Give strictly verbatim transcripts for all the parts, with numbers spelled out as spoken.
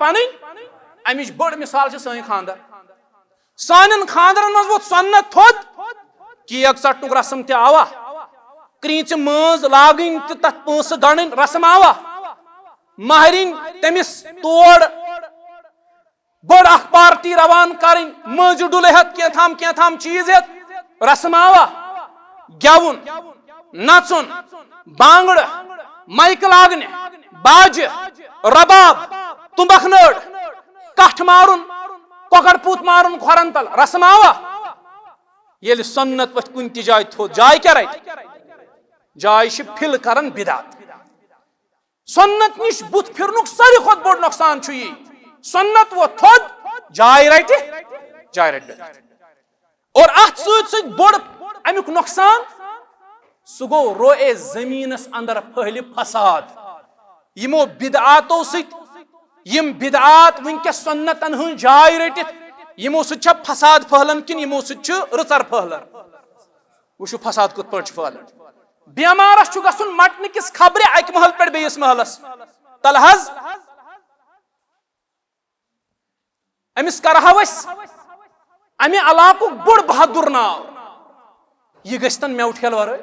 پنٕنۍ۔ امِچ بٔڑ مثال چھِ سٲنۍ خانٛدر۔ سانٮ۪ن خانٛدرن منٛز ووٚتھ سۄنت تھوٚد، کیک ژٹنُک رسم تہِ آوا، کرٛینٛژِ مٲنٛز لاگٕنۍ تہٕ تتھ پونٛسہٕ گنڈٕنۍ رسم آوا، مہرِنۍ تٔمِس تور بٔڑ اکھ پارٹی روان کرٕنۍ، مٲنٛزِ ڈُلہٕ ہٮ۪تھ کینٛژھام کینٛژھام چیٖز ہٮ۪تھ، رسم آوا، گٮ۪وُن، نژُن، بانگڑٕ، مایکہٕ لاگنہِ، باجہِ، رباب، تُمبکھ نٲر، کٹھ مارُن، کۄکر پوٗت مارُن کھۄرن تل، رسم آوا؟ ییٚلہِ سۄنت وۄتھِ کُنہِ تہِ جایہِ تھوٚد، جاے کیٛاہ رٹہِ؟ جاے چھِ فِل کران بدعت۔ سۄنت نِش بُتھ پھِرنُک ساروی کھۄتہٕ بوٚڑ نۄقصان چھُ یی، سۄنت ووٚتھ تھوٚد، جاے رٹہِ، جاے رٹہِ بدعت۔ اور اتھ سۭتۍ سۭتۍ بوٚڑ امیُک نۄقصان، سُہ گوٚو روئے زمینس اندر پھٔہلہِ فساد۔ یِمو بدعاتو سۭتۍ، یِم بدعات وٕنکیٚس سۄنتن ہٕنٛز جاے رٔٹِتھ، یِمو سۭتۍ چھا فساد پھٔہلان کِنہٕ یِمو سۭتۍ چھُ رٕژر پھٔہلان؟ وٕچھِو فساد کِتھ پٲٹھۍ چھُ پھٔہلان۔ بیمارس چھُ گژھُن مٹنہٕ کِس خبرِ اکہِ محلہٕ پٮ۪ٹھ بیٚیِس محلس۔ تلہٕ حظ، أمِس کرہاو أسۍ امہِ علاقُک بوٚڑ بہادُر ناو، یہِ گژھِ تن مٮ۪وٕ ٹھیلہٕ ورٲے،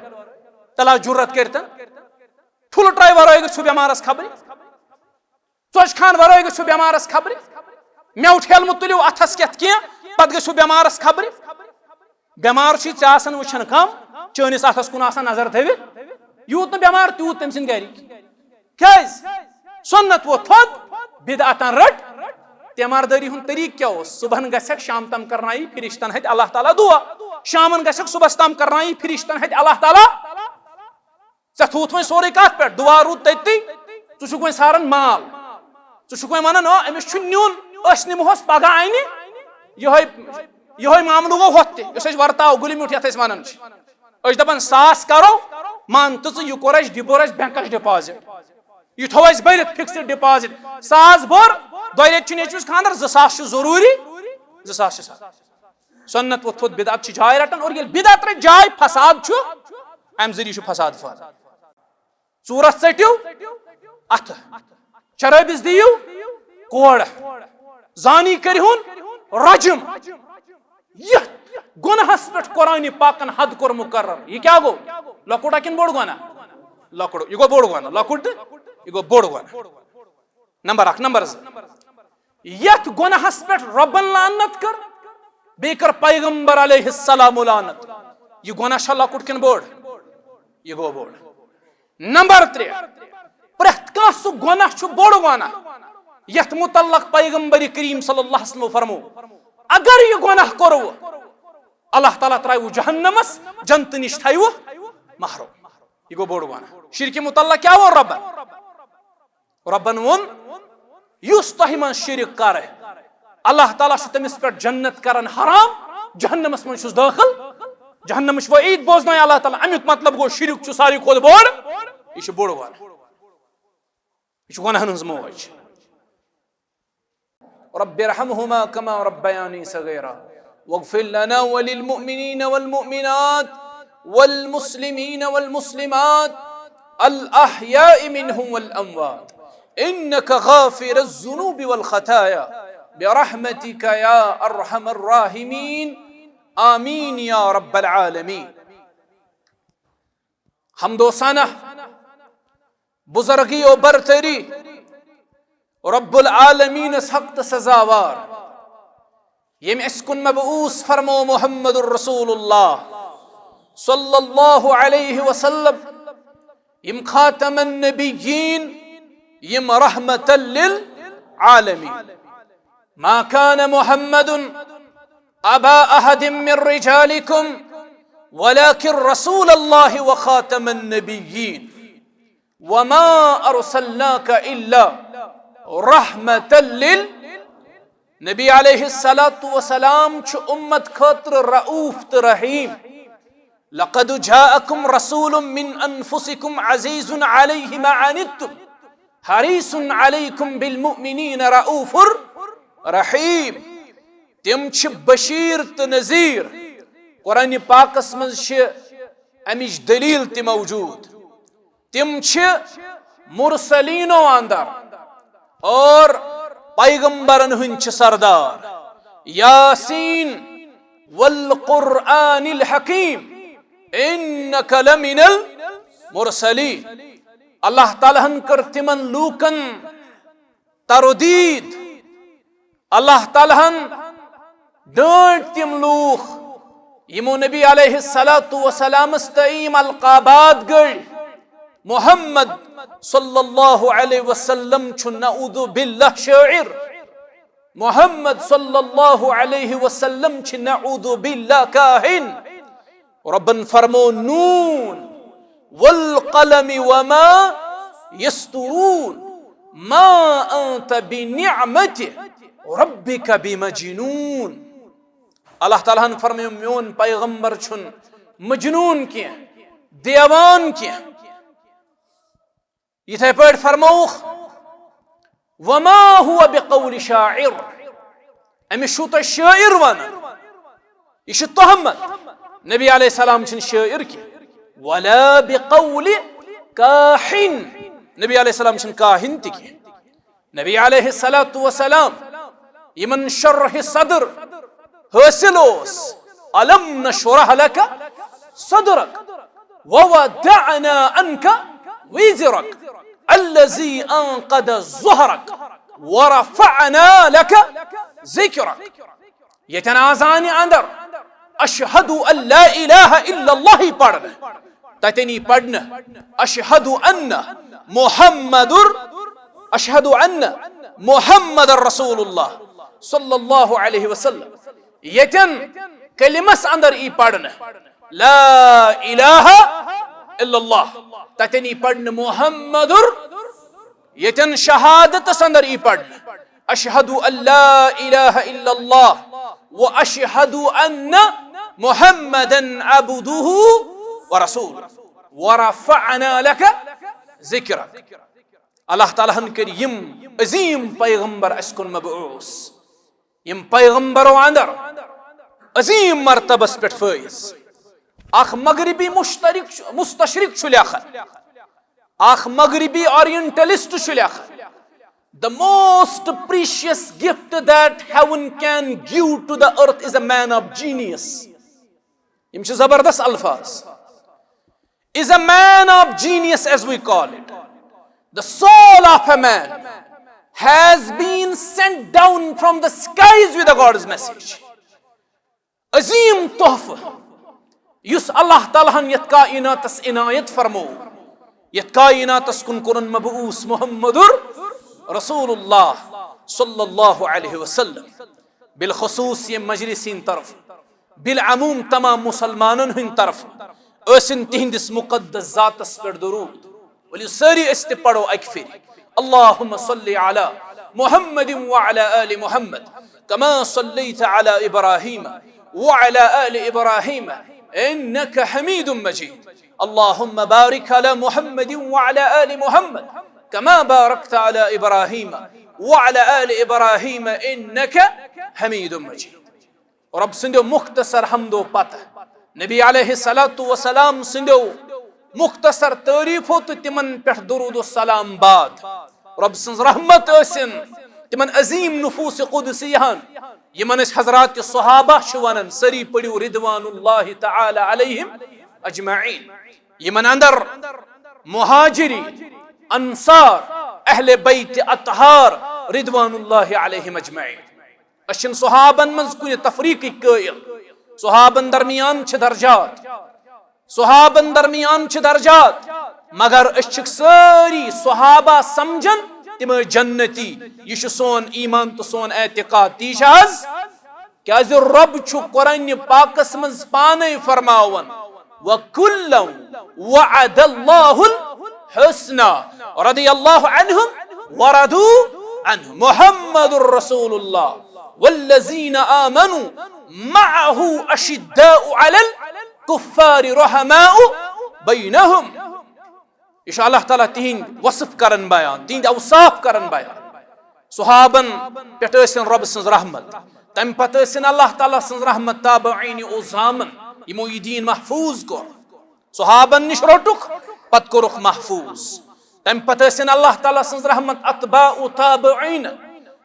تلہٕ حظ جُرت کٔرِتن، ٹھُلہٕ ٹرٛاے ورٲے گژھِ سُہ بیمارس خبرِ، ژۄچہِ خان ورٲے گژھِ سُہ بیمارس خبرِ، مٮ۪وٕ ٹھیلہٕ مہٕ تُلِو اتھس کٮ۪تھ کینٛہہ، پتہٕ گژھِ سُہ بیمارس خبرِ۔ بیمار چھُے ژےٚ آسان وٕچھان کم، چٲنِس اتھس کُن آسان نظر تھٲوِتھ۔ یوٗت نہٕ بیمار، تیوٗت تٔمۍ سٕنٛدۍ گرِکۍ۔ کیٛازِ؟ سُنت ووٚتھ تھوٚد، بدعتن رٔٹ۔ تیماردٲری ہُنٛد طریٖقہٕ کیٛاہ اوس؟ صبحن گژھکھ، شام تام کرنایی فرشتن ہتھِ اللہ تعالیٰ دعا۔ شامن گژھکھ، صبحس تام کرنایی فرشتن ہتھِ اللہ تعالیٰ۔ ژےٚ تھووُتھ وۄنۍ سورُے کتھ پٮ۪ٹھ؟ دعا روٗد تٔتی۔ ژٕ چھُکھ وۄنۍ ساران مال۔ ژٕ چھُکھ وۄنۍ ونان، آ، أمِس چھُ نیُن، أسۍ نِمہوس پگاہ انہِ۔ یِہوٚے، یِہوٚے معاملہٕ گوٚو ہۄتھ تہِ، یُس أسۍ ورتاو، گُلہِ میوٗٹھ یتھ أسۍ ونان چھِ۔ أسۍ دپان ساس کرو، مان تہٕ ژٕ، یہِ کوٚر اَسہِ، یہِ بوٚر اَسہِ بینکس ڈپازٹ، یہِ تھوٚو اَسہِ بٔرِتھ فکسڈ ڈپازٹ۔ ساس بوٚر، دۄیہِ لٹہِ چھُ نیٚچوِس خانٛدر، زٕ ساس چھُ ضروٗری، زٕ ساس چھُ ساس۔ سُنت ووٚتھ تھوٚد، بدعت چھِ جاے رٹان، اور ییٚلہِ بدعت رٹہِ جاے، فساد چھُ، امہِ ذٔریعہٕ چھُ فساد پھٔہلان۔ ژوٗرس ژٔٹِو اتھٕ، شرٲبِس دِیِو کوڑ، زانی کٔرِہُن رجم۔ یتھ گۄناہس پٮ۪ٹھ قرآنِ پاکن حد کوٚر مقرر۔ یہِ کیٛاہ گوٚو؟ لۄکُٹ ہا کِنہٕ بوٚڑ گۄناہ؟ لۄکُٹ۔ یہِ گوٚو بوٚڑ گۄناہ۔ لۄکُٹ تہٕ یہِ گوٚو بوٚڑ گۄناہ۔ نمبر اکھ۔ نمبر زٕ، یتھ گۄناہس پٮ۪ٹھ رۄبن لعنت کٔر، بیٚیہِ کٔر پیغمبر علیہ السلام لعنت۔ یہِ گۄناہ چھا لۄکُٹ کِنہٕ بوٚڑ؟ یہِ گوٚو بوٚڑ۔ نمبر ترٛےٚ، پرٛٮ۪تھ کانٛہہ سُہ گۄناہ چھُ بوٚڑ گۄناہ، یتھ متعلق پیغمبر کریم صلی اللہ علیہ وسلم فرمو، اگر یہِ گۄناہ کوٚروٕ، اللہ تعالیٰ ترٛاوٕ جہنمس، جنتہٕ نِش تھاوٕ محروم۔ یہِ گوٚو بوٚڑ گۄناہ۔ شرکہِ متعلق کیٛاہ ووٚن رۄبن؟ رۄبن ووٚن، یُس تۄہہِ منٛز شرک کرِ، اللہ تعالیٰ چھُ تٔمِس پٮ۪ٹھ جنت کران حرام، جہنمس منٛز چھُس دٲخل۔ جہنمٕچ وعید بوزنٲے اللہ تعالیٰ، امیُک مطلب گوٚو شرک چھُ ساروی کھۄتہٕ بوٚڑ، یہِ چھُ بوٚڑ گۄناہ، یہِ چھُ گۄناہن ہٕنٛز موج۔ رب ارحمهما كما ربياني صغيرا واغفر لنا وللمؤمنين والمؤمنات والمسلمين والمسلمات الأحياء منهم والأموات إنك غافر الذنوب والخطايا برحمتك يا أرحم الراحمين. آمين يا رب العالمين. حمد و ثنا، بزرگی و برتری رب العالمینس حق تہٕ سزاوار، ییٚمۍ اسہِ کُن مبعوث فرمو محمد رسول اللہ صلی اللہ علیہ وسلم، یِم خاتم النبیین، یِم رحمت للعالمین۔ ما كان محمد أبا أحد من رجالكم ولكن رسول الله وخاتم النبيين وما أرسلناك إلا رحمة لل نبی علیہ الصلوۃ والسلام چھُ اُمت خٲطرٕ رؤوف تہٕ رحیم۔ لقد جاءكم رسول من أنفسكم عزيز عليه ما عنتم حريص عليكم بالمؤمنين رؤوف رحيم۔ تِم چھِ بشیر تہٕ نذیر۔ قرآن پاکس منٛز چھِ امِچ دلیل تہِ موجود۔ تِم چھِ مرسلینو اندر اور پیغمبرن ہٕنٛدۍ چھِ سردار۔ یاسین والقرآن الحکیم، انک لمن المرسلین۔ اللہ تعالیٰ ہن کٔر تِمن لوٗکن تردید۔ اللہ تعالیٰ ہن ڈٲنٛٹۍ تِم لوٗکھ یِمو نبی علیہ الصلوۃ والسلامس تہٕ یِم القابات گٔڑۍ۔ محمد صلی اللہ علیہ وسلم چھُ نعوذ باللہ شٲعر۔ محمد صلی اللہ علیہ وسلم چھِ نعوذ باللہ کاہن۔ رۄبن فرمو، نون والقلم وما یسطرون، ما انت بنعمت ربک بمجنون۔ اللہ تعالیٰ ہن فرمٲیو، میون پیغمبر چھُنہٕ مجنون کینٛہہ، دیوان کینٛہہ۔ یِتھے پٲٹھۍ فرمووُکھ، وما هو بقول شاعر، أمِس چھُو تُہۍ شٲعر ونان، یہِ چھُ تہمت۔ نبی علیہ السلام چھُنہٕ شٲعر کینٛہہ۔ ولا بقول کاہن، نبی علیہ السلام چھُنہٕ کاہن تہِ کینٛہہ۔ نبی علیہ الصلوۃ والسلام یِمن شرح صدر حٲصِل اوس، الم نشرح لک صدرک ووضعنا عنک وزرک الذی انقض ظہرک ورفعنا لک ذکرک۔ ییٚتٮ۪ن اذانہِ اندر اشہد ان لا الہ الا اللہ پرنہٕ، تتٮ۪ن یی پرنہٕ اشہد ان محمد، اشہد ان محمد رسول اللہ صلی اللہ علیہ وسلم۔ ییٚتٮ۪ن کلمس اندر یی پرنہٕ لا الہ الا اللہ، تتٮ۪ن یی پرنہٕ محمد، ییٚتٮ۪ن شہادتس اندر یی پرنہٕ اشہد ان لا الہ الا اللہ و اشہد ان محمدا عبدہ و رسولہ ورفعنا لک ذکرک۔ اللہ تعالیٰ ہن کٔرۍ یِم عظیم پیغمبر اسہِ کُن مبعوث، یِم پیغمبرو اندر عظیم مرتبس پٮ۪ٹھ فٲیز۔ اکھ مغربی مشترک چھُ، مستشرق چھُ لیکھان، اکھ مغربی اورینٹلسٹ چھُ لیکھان، the most precious gift that heaven can give to the earth is a man of genius۔ یِم چھِ زبردست الفاظ۔ Is a man of genius, as we call it. The soul of a man has been sent down from the skies with the God's message. عظیم تحفہٕ یُس اللہ تعالیٰ ہن یتھ کائناتس عنایت فرمو، یتھ کائناتس کُن کوٚرُن مبعوث محمد رسول اللہ صلی اللہ علیہ وسلم۔ بالخصوص ییٚمہِ مجلس ہٕنٛدِ طرفہٕ، بالعموم تمام مسلمانن ہٕنٛدِ طرفہٕ ٲسِن تِہنٛدِس مقدس ذاتس پٮ۪ٹھ درود۔ ؤلِو سٲری أسۍ تہِ پرو اکہِ پھِرِ۔ اللهم صل على محمد وعلى آل محمد كما صليت على إبراهيم وعلى آل إبراهيم إنك حميد مجيد۔ اللهم بارك على محمد وعلى آل محمد كما باركت على إبراهيم وعلى آل إبراهيم إنك حميد مجيد۔ رۄب سٕنٛدیو مختصر حمدو پتہٕ، نبی علیہ الصلوۃ والسلام سٕنٛدیو مختصر تعریفو تہٕ تِمن پٮ۪ٹھ درود و سلام بعد، رۄب سٕنٛز رحمت ٲسِن تِمن عظیم نفوس قدسیہن، یِمن أسۍ حضرات صحابہ چھِ ونان۔ سٲری پٔرِو رضوان اللہ تعالی علیہم اجمعین۔ یِمن اندر مہاجرین، انصار، اہل بیت اطہار رضوان اللہ علیہم اجمعین۔ أسۍ چھِنہٕ صحابن منٛز کُنہِ تفریقٕکۍ قٲیل۔ صحابن درمیان چھِ درجات، صحابن درمیان چھِ درجات، مگر أسۍ چھِکھ سٲری صحابہ سمجھان تِم ٲسۍ جنتی۔ یہِ چھُ سون ایمان تہٕ سون اعتقاد، تی چھِ حظ؟ کیازِ رۄب چھُ قرآنِ پاکس منٛز پانے فرماوان، وَكُلًّا وَعَدَ اللَّهُ الْحُسْنَى، رضي الله عنهم ورضوا عنه، محمد رسول الله والذين آمنوا معه أشداء على الكفار رحماء بينهم۔ یہِ چھُ اللہ تعالیٰ تِہِنٛدۍ وصف کران بیان، تِہِنٛدۍ اوصاف کران بیان۔ صحابن پٮ۪ٹھ ٲسِن رۄب سٕنٛز رحمت، تَمہِ پتہٕ ٲسِن اللہ تعالیٰ سٕنٛز رحمت تابعین عظامن، یِمو یہِ دیٖن محفوظ کوٚر۔ صحابن نِش روٚٹُکھ، پتہٕ کوٚرُکھ محفوظ۔ تَمہِ پتہٕ ٲسِن اللہ تعالیٰ سٕنٛز رحمت اتباع تابعین،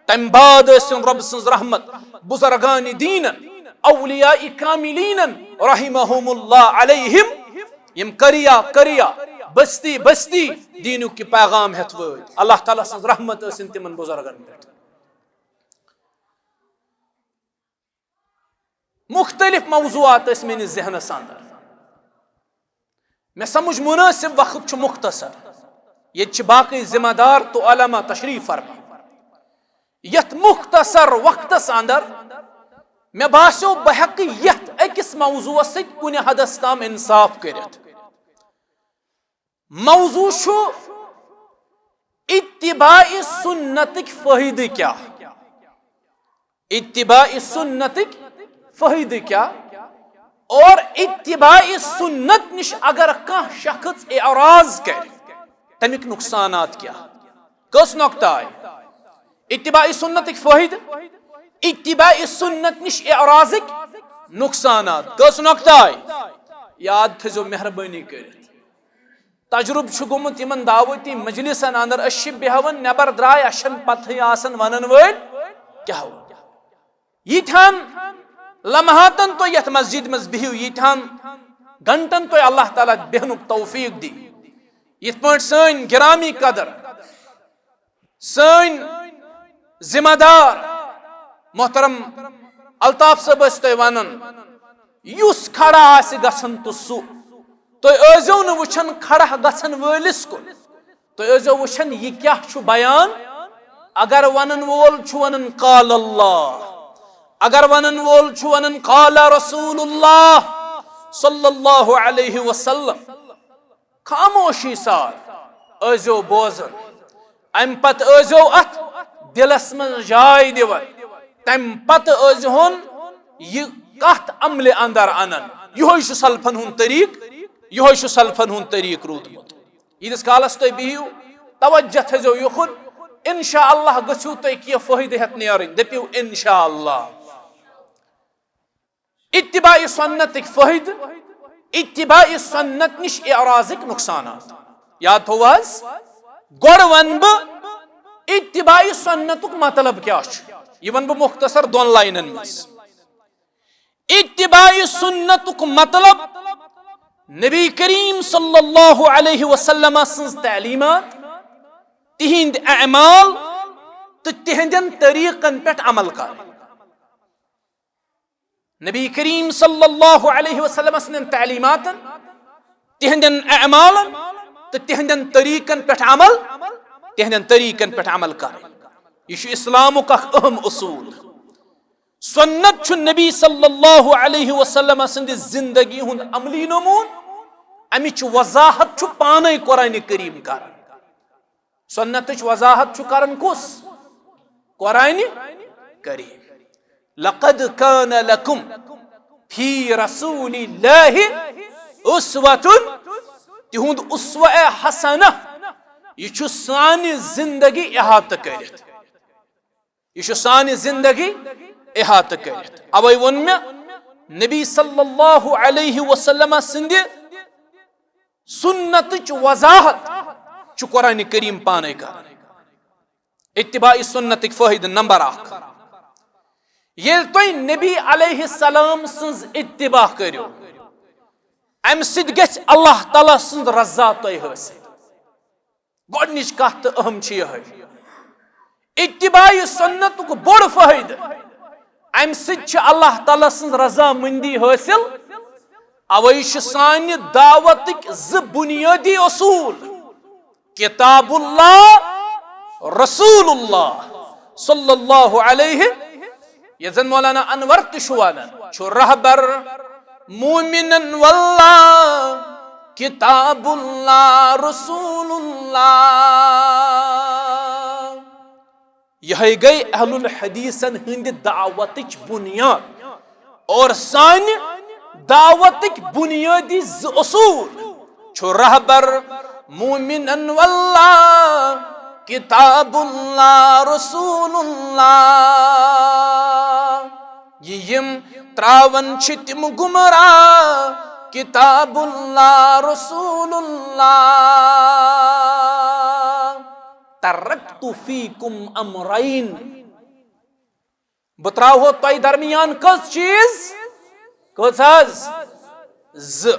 تمہِ بعد ٲسِن رۄب سٕنٛز رحمت بزرگان دینن، اولیاء کاملینن رحمہم اللہ علیہم، یِم کریا کریا، بستی بستی دینُک یہِ پیغام ہٮ۪تھ وٲتۍ۔ اللہ تعالیٰ سٕنٛز رحمت ٲسِن تِمن بزرگن پٮ۪ٹھ۔ مختلف موضوعات ٲسۍ میٲنِس ذہنس اندر۔ مےٚ سمجھ مناسب وقت چھُ مختصر، ییٚتہِ چھِ باقٕے ذمہ دار تہٕ علماء تشریف فرما۔ یتھ مختصر وقتس اندر مےٚ باسیو بہٕ ہٮ۪کہٕ یتھ أکِس موضوعس سۭتۍ کُنہِ حدس تام انصاف کٔرِتھ۔ موضوع چھُ اتباع سنتٕکۍ فٲیدٕ کیٛاہ؟ اتباع سنتٕکۍ فٲیدٕ کیٛاہ؟ اور اتباع سنت نِش اگر کانٛہہ شخص اعراض کرِ، تمیُک نقصانات کیٛاہ؟ کٔژ نۄقطہٕ آے؟ اتباع سنتٕکۍ فٲیدٕ، اتباع سنت نِش اعراضٕکۍ نقصانات۔ کٔژ نۄقطہٕ آے؟ یاد تھٲیزیو مہربٲنی کٔرِتھ۔ تجربہٕ چھُ گوٚمُت یِمن دعوتی مجلسن اندر، أسۍ چھِ بیہوان، نٮ۪بر درٛاے، اَسہِ چھَنہٕ پتہٕے آسان ونن وٲلۍ کیٛاہ وَنن۔ ییٖتہن لمحاتن تُہۍ یتھ مسجد منٛز بِہِو، ییٖتہن گھنٹن تُہۍ اللہ تعالیٰ بیہنُک توفیق دی، یِتھ پٲٹھۍ سٲنۍ گرامی قدر، سٲنۍ ذمہ دار محترم الطاف صٲب ٲسۍ تۄہہِ ونان، یُس کھڑا آسہِ گژھان تہٕ سُہ، تُہۍ ٲسۍزیو نہٕ وٕچھان کھڑا گژھن وٲلِس کُن، تُہۍ ٲسۍزیو وٕچھان یہِ کیٛاہ چھُ بیان۔ اگر ونن وول چھُ ونان قال اللہ، اگر ونن وول چھُ ونان قال رسول اللہ صلی اللہ علیہ وسلم، خاموشی سان ٲسۍزیو بوزان، امہِ پتہٕ ٲسۍزیو اتھ دِلس منٛز جاے دِوان، تمہِ پتہٕ ٲسۍزِہون یہِ کتھ عملہِ اندر انان۔ یِہوٚے چھُ سلفن ہُنٛد طریٖقہٕ، یِہوٚے چھُ سلفن ہُنٛد طریٖقہٕ روٗدمُت۔ ییٖتِس کالس تُہۍ بِہِو، توجہ تھٲیزیو یُکُن، انشاءاللہ گٔژھِو تُہۍ کینٛہہ فٲیدٕ ہٮ۪تھ نیرٕنۍ، دٔپِو انشاءاللہ۔ اتباع سنتٕکۍ فٲیدٕ، اتباع سنت نِش اعراضٕکۍ نقصانات۔ یاد تھوو حظ، گۄڈٕ ونہٕ بہٕ اتباع سنتُک مطلب کیٛاہ چھُ، یہِ ونہٕ بہٕ مختصر دۄن لاینن منٛز۔ اتباع سنتُک مطلب نبی کریم صلی اللہ علیہ وسلم سٕنٛز تعلیمات، تِہنٛدۍ اعمال تہٕ تِہنٛدٮ۪ن طریٖقن پٮ۪ٹھ عمل کرٕنۍ۔ نبی کریم صلی اللہ علیہ وسلم سٕنٛدٮ۪ن تعلیماتن، تِہنٛدٮ۪ن اعمالن تہٕ تِہنٛدٮ۪ن طریٖقن پٮ۪ٹھ عمل، تِہنٛدٮ۪ن طریٖقن پٮ۪ٹھ عمل کرٕنۍ۔ یہِ چھُ اسلامُک اکھ اہم اصوٗل۔ سنت چھُ نبی صلی اللہ علیہ وسلم سٕنٛدِ زندگی ہُنٛد عملی نموٗن۔ امِچ وضاحت چھُ پانے قرآن کریم کران۔ سنتٕچ وضاحت چھُ کران کُس؟ قرآن کریم۔ لقد کان لکم فی رسول اللہ اسوۃ، تِہُنٛد اسوہ حسنہ، یہِ چھُ سانہِ زندگی احاطہٕ کٔرِتھ۔ یہِ چھُ سانہِ زندگی احاطہٕ کٔرِتھ۔ اوے ووٚن مےٚ، نبی صلی اللہ علیہ وسلم سٕنٛدِ سنتٕچ وضاحت چھُ قرآن کریم پانے کران۔ اتباع سنتٕکۍ فٲیدٕ نمبر اکھ، ییٚلہِ تُہۍ نبی علیہ السلام سٕنٛز اتباع کٔرِو، امہِ سۭتۍ گژھِ اللہ تعالیٰ سٕنٛز رضا تۄہہِ حٲصِل۔ گۄڈنِچ کتھ تہٕ اہم چھِ یِہوٚے۔ اتباع سنتُک بوٚڑ فٲیدٕ، امہِ سۭتۍ چھِ اللہ تعالیٰ سٕنٛز رضامندی حٲصِل۔ اوے چھِ سانہِ دعوتٕکۍ زٕ بُنیٲدی اصوٗل، کتاب اللہ، رسول اللہ صلی اللہ علیہ، یتھ زن مولانا انور تہِ چھُ ونان، چھُ رہبر مومنن واللہ، کتاب اللہ، رسول اللہ۔ یہے گٔے اہل الحدیثن ہٕنٛدِ دعوتٕچ بُنیاد۔ اور سانہِ دعوتٕکۍ بُنیٲدی زٕ اصوٗل چھُ رہبر مومنن واللہ، کتاب اللہ، رسول اللہ۔ یہِ یِم تراوان چھِ تِم گمراہ، کتاب اللہ، رسول اللہ۔ ترکت فیکم امرین، بہٕ ترٛاوہو تۄہہِ درمیان کٔژ چیٖز؟ کٔژ حظ؟ زٕ۔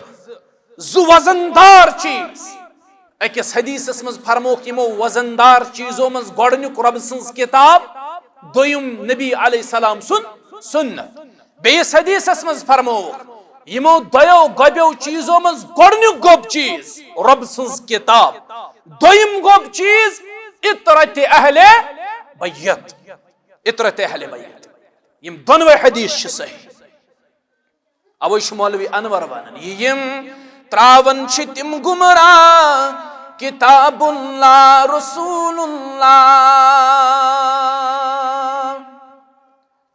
زٕ وزن دار چیٖز۔ أکِس حدیثس منٛز فرمووُکھ، یِمو وزن دار چیٖزو منٛز گۄڈٕنیُک رۄب سٕنٛز کِتاب، دوٚیِم نبی علیہ السلام سُنٛد سُنت۔ بیٚیِس حدیثس منٛز فرمووُکھ، یِمو دۄیو گۄبیو چیٖزو منٛز گۄڈٕنیُک گۄب چیٖز رۄب سٕنٛز کِتاب، دوٚیِم گۄب چیٖز عترت اہل بیت۔ عترت اہل بیت۔ یِم دۄنوَے حدیث چھِ صحیح۔ اوے چھُ مولوی انور ونان، یہِ یِم تراون چھِ تِم گمراہ کتاب اللہ رسول اللہ۔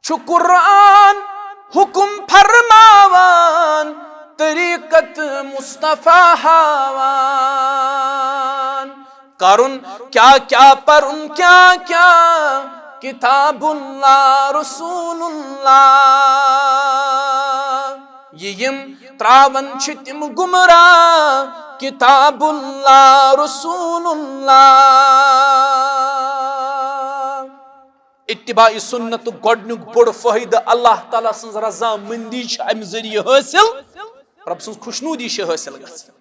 چھُ قرآن حکم فرماوان، طریقت مصطفیٰ ہاوان۔ کرُن کیا کیا، پرُن کیا کیا، کتاب اللہ رسول اللہ۔ یہِ یِم تراون چھِ تِم گمراہ، کتاب اللہ رسول اللہ۔ اتباع سنتُک گۄڈٕنیُک بوٚڑ فٲیدٕ، اللہ تعالیٰ سٕنٛز رضامندی چھِ امہِ ذٔریعہٕ حٲصِل، رۄب سٕنٛز خۄشنودی چھِ حٲصِل گژھان۔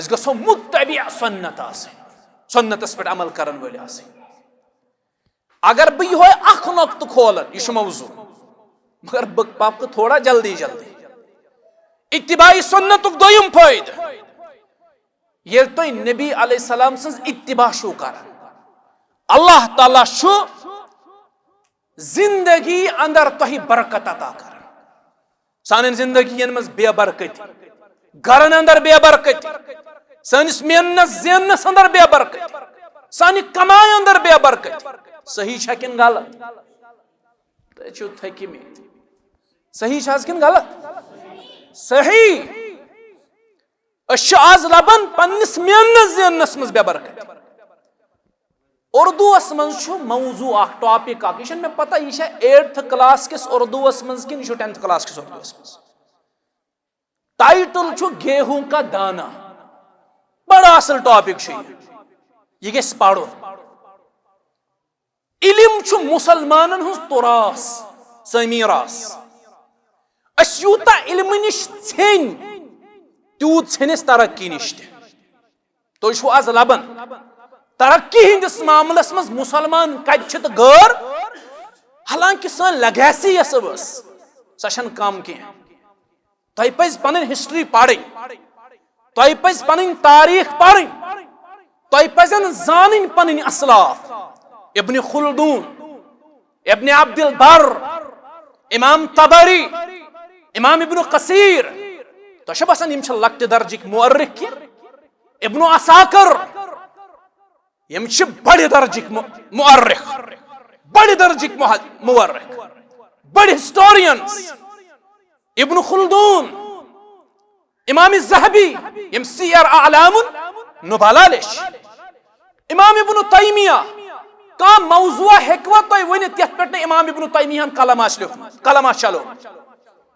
أسۍ گژھو متبع سنت آسٕنۍ، سنتس پٮ۪ٹھ عمل کرن وٲلۍ آسٕنۍ۔ اگر بہٕ یِہوے اکھ نۄقطہٕ کھولن، یہِ چھُ موضوع، مگر بہٕ پکہٕ تھوڑا جلدی جلدی۔ اتباع سنتُک دوٚیِم فٲیدٕ، ییٚلہِ تُہۍ نبی علیہ السلام سٕنٛز اتباع چھِو کران، اللہ تعالیٰ چھُ زندگی اندر تۄہہِ برکت عطا کران۔ سانٮ۪ن زندگین منٛز بے برکتی، گرن اندر بے برکتی، سٲنِس میننس زیننس اندر بے برکتی، سانہِ کمایہِ اندر بے برکتی۔ صحیح چھا کِنہٕ غلط؟ تُہۍ چھِو تھٔکمٕتۍ۔ صحیح چھا حظ کِنہٕ غلط؟ صحیح۔ أسۍ چھِ آز لبان پننِس میننس زیننس منٛز بے برکتی۔ اردوس منٛز چھُ موضوع اکھ، ٹاپک اکھ، یہِ چھَنہٕ مےٚ پتہ یہِ چھا ایٹتھ کلاس کِس اردوس منٛز کِنہٕ یہِ چھُ ٹینتھ کلاس کِس اردوس منٛز۔ ٹائٹل چھُ گیہوں کا دانہ۔ بڑا اصل ٹاپک چھُ یہِ، یہِ گژھِ پرُن۔ علم چھُ مسلمانن ہٕنٛز تراس، سٲنۍ میراث۔ أسۍ یوٗتاہ علمہٕ نِش ژھیٚنۍ، تیوٗت ژھیٚنہِ أسۍ ترقی نِش تہِ۔ تُہۍ چھِو آز لبان ترقی ہٕنٛدِس معاملس منٛز مسلمان کتہِ چھِ تہٕ غٲر؟ حالانکہ سٲنۍ لیگیسی یۄس ٲس، سۄ چھنہٕ کم کینٛہہ۔ تۄہہِ پزِ پنٕنۍ ہسٹری پرٕنۍ، تۄہہِ پزِ پنٕنۍ تاریخ پرٕنۍ، تۄہہِ پزن زانٕنۍ پنٕنۍ اسلاف، ابن خلدون، ابن عبد البر، امام طبری، امام ابن کثیر۔ تۄہہِ چھا باسان یِم چھِ لۄکٹہِ درجٕکۍ مؤرخ کینٛہہ؟ ابن عساکر، یِم چھِ بڑِ درجٕکۍ مُ-، مؤرخ، بڑِ درجٕکۍ مُح-، مؤرخ، بڑِ ہسٹورینز۔ ابن خلدون، امام ذہبی، یِم سیر اعلام النبلاء لیچھ۔ امام ابن تیمیہ، کانٛہہ موضوع ہیٚکوا تُہۍ ؤنِتھ یتھ پٮ۪ٹھ نہٕ امام ابن تیمیہ ہن قلم آسہِ لیوٚکھمُت، قلم آسہِ چلومُت،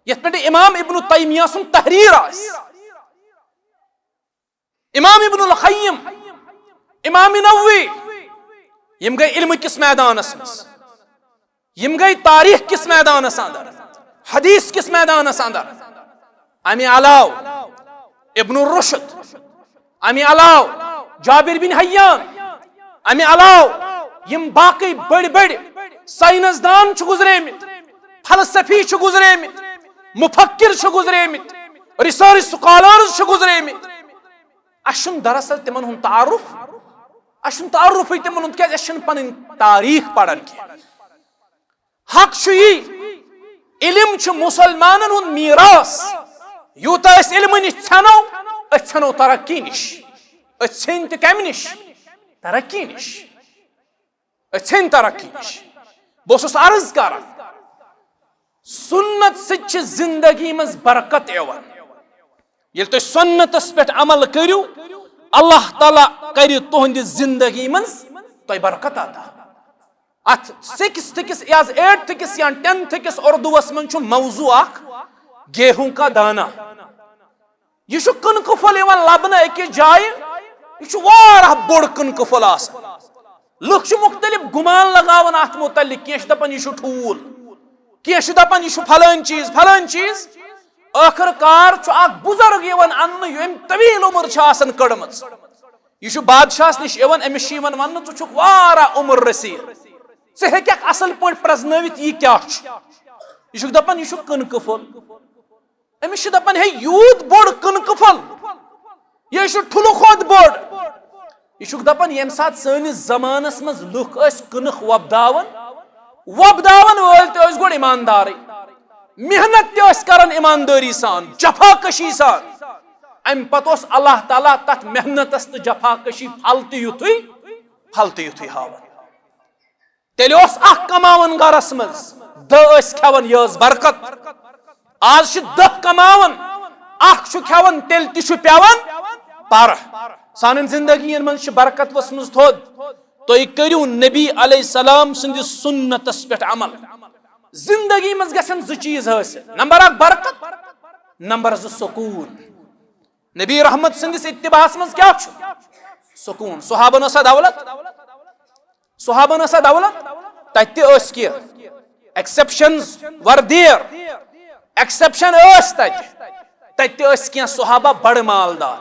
یتھ پٮ۪ٹھ نہٕ امام ابن تیمیہ سُنٛد تحریر آسہِ؟ امام ابن القیم، امام نووی، یِم گٔے علم کِس میدانس منٛز، یِم گٔے تاریخ کِس میدانس اندر، حدیث کِس میدانس اندر۔ امہِ علاوٕ ابن رشد، امہِ علاوٕ جابر بن حیان، امہِ علاوٕ یِم باقٕے بٔڑۍ بٔڑۍ ساینس دان چھِ گُزریمٕتۍ، فلسفی چھِ گُزریمٕتۍ، مفکر چھِ گُزریمٕتۍ، ریسرچ سکالرز چھِ گُزریمٕتۍ۔ اسہِ چھُنہٕ دراصل تِمن ہُنٛد تعارُف، اسہِ چھُنہٕ تعارُفٕے تِمن ہُنٛد، کیازِ اسہِ چھِنہٕ پنٕنۍ تاریخ پران کینٛہہ۔ حق چھُ یی، علم چھُ مسلمانن ہُنٛد میراث۔ یوٗتاہ أسۍ علمہٕ نِش ژھٮ۪نو، أسۍ ژھٮ۪نو ترقی نِش۔ أسۍ ژھیٚنۍ تہِ کمہِ نِش؟ ترقی نِش۔ أسۍ ژھیٚنۍ ترقی نِش۔ بہٕ اوسُس عرض کران، سنت سۭتۍ چھِ زندگی منٛز برکت یِوان۔ ییٚلہِ تُہۍ سنتس پٮ۪ٹھ عمل کٔرِو، اللہ تعالیٰ کرِ تُہنٛدِ زندگی منٛز تۄہہِ برکت عطا۔ اتھ سکستھ کِس یا ایٹتھ کِس یا ٹینتھ کِس اردوس منٛز چھُ موضوع اکھ، گیہوں کا دانہ۔ یہِ چھُ کٕنکہٕ پھوٚل یِوان لبنہٕ أکِس جایہِ، یہِ چھُ واریاہ بوٚڑ کٕنکہٕ پھوٚل آسان۔ لُکھ چھِ مُختٔلِف گُمان لگاوان اَتھ مُتعلِق۔ کینٛہہ چھِ دَپان، یہِ چھُ ٹھوٗل، کینٛہہ چھِ دَپان، یہِ چھُ فلٲنۍ چیٖز، فلٲنۍ چیٖز۔ ٲخٕر کار چھُ اَکھ بُزرگ یِوان اَننہٕ، ییٚمۍ طویل عمر چھِ آسان کٔڑمٕژ۔ یہِ چھُ بادشاہَس نِش یِوان، أمِس چھِ یِوان وَننہٕ، "ژٕ چھُکھ واریاہ عمر رسیٖد، ژٕ ہیٚکَکھ اَصٕل پٲٹھۍ پرٛزنٲوِتھ، یہِ کیٛاہ چھُ؟" یہِ چھُکھ دَپان، "یہِ چھُ کٕنکہٕ پھوٚل۔" أمِس چھِ دَپان، "ہے، یوٗت بوٚڑ کٕنکہٕ پھوٚل، یہِ چھُ ٹھُلہٕ کھۄتہٕ بوٚڑ۔" یہِ چھُکھ دَپان، ییٚمہِ ساتہٕ سٲنِس زمانَس منٛز لُکھ ٲسۍ کٕنٕک وۄپداوان، وۄپداوَن وٲلۍ تہِ ٲسۍ گۄڈٕ ایٖماندارٕے، محنت تہِ ٲسۍ کران ایٖماندٲری سان، جفا کشی سان۔ اَمہِ پتہٕ اوس اللہ تعالیٰ تَتھ محنتَس تہٕ جفا کشی پھل تہِ یُتھُے، پھل تہِ یُتھُے ہاوان۔ تیٚلہِ اوس اکھ کماوان گرس منٛز، دہ ٲسۍ کھٮ۪وان، یہِ ٲس برکت۔ آز چھِ دہ کماوان، اکھ چھُ کھٮ۪وان، تیٚلہِ تہِ چھُ پٮ۪وان پرٕ۔ سانٮ۪ن زندگین منٛز چھِ برکت ؤژھمٕژ تھوٚد۔ تُہۍ کٔرِو نبی علیہ السلام سٕنٛدِس سُنتس پٮ۪ٹھ عمل۔ زندگی منٛز گژھن زٕ چیٖز حٲصِل، نمبر اکھ برکت، نمبر زٕ سکوٗن۔ نبی رحمت سٕنٛدِس اتباعس منٛز کیٛاہ چھُ؟ سکوٗن۔ صحابن ٲسا دولت؟ صحابن ٲسا دولت؟ تتہِ تہِ ٲسۍ کینٛہہ، exceptions were there، exception ٲسۍ تتہِ۔ تتہِ تہِ ٲسۍ کینٛہہ صحابہ بڑٕ مالدار،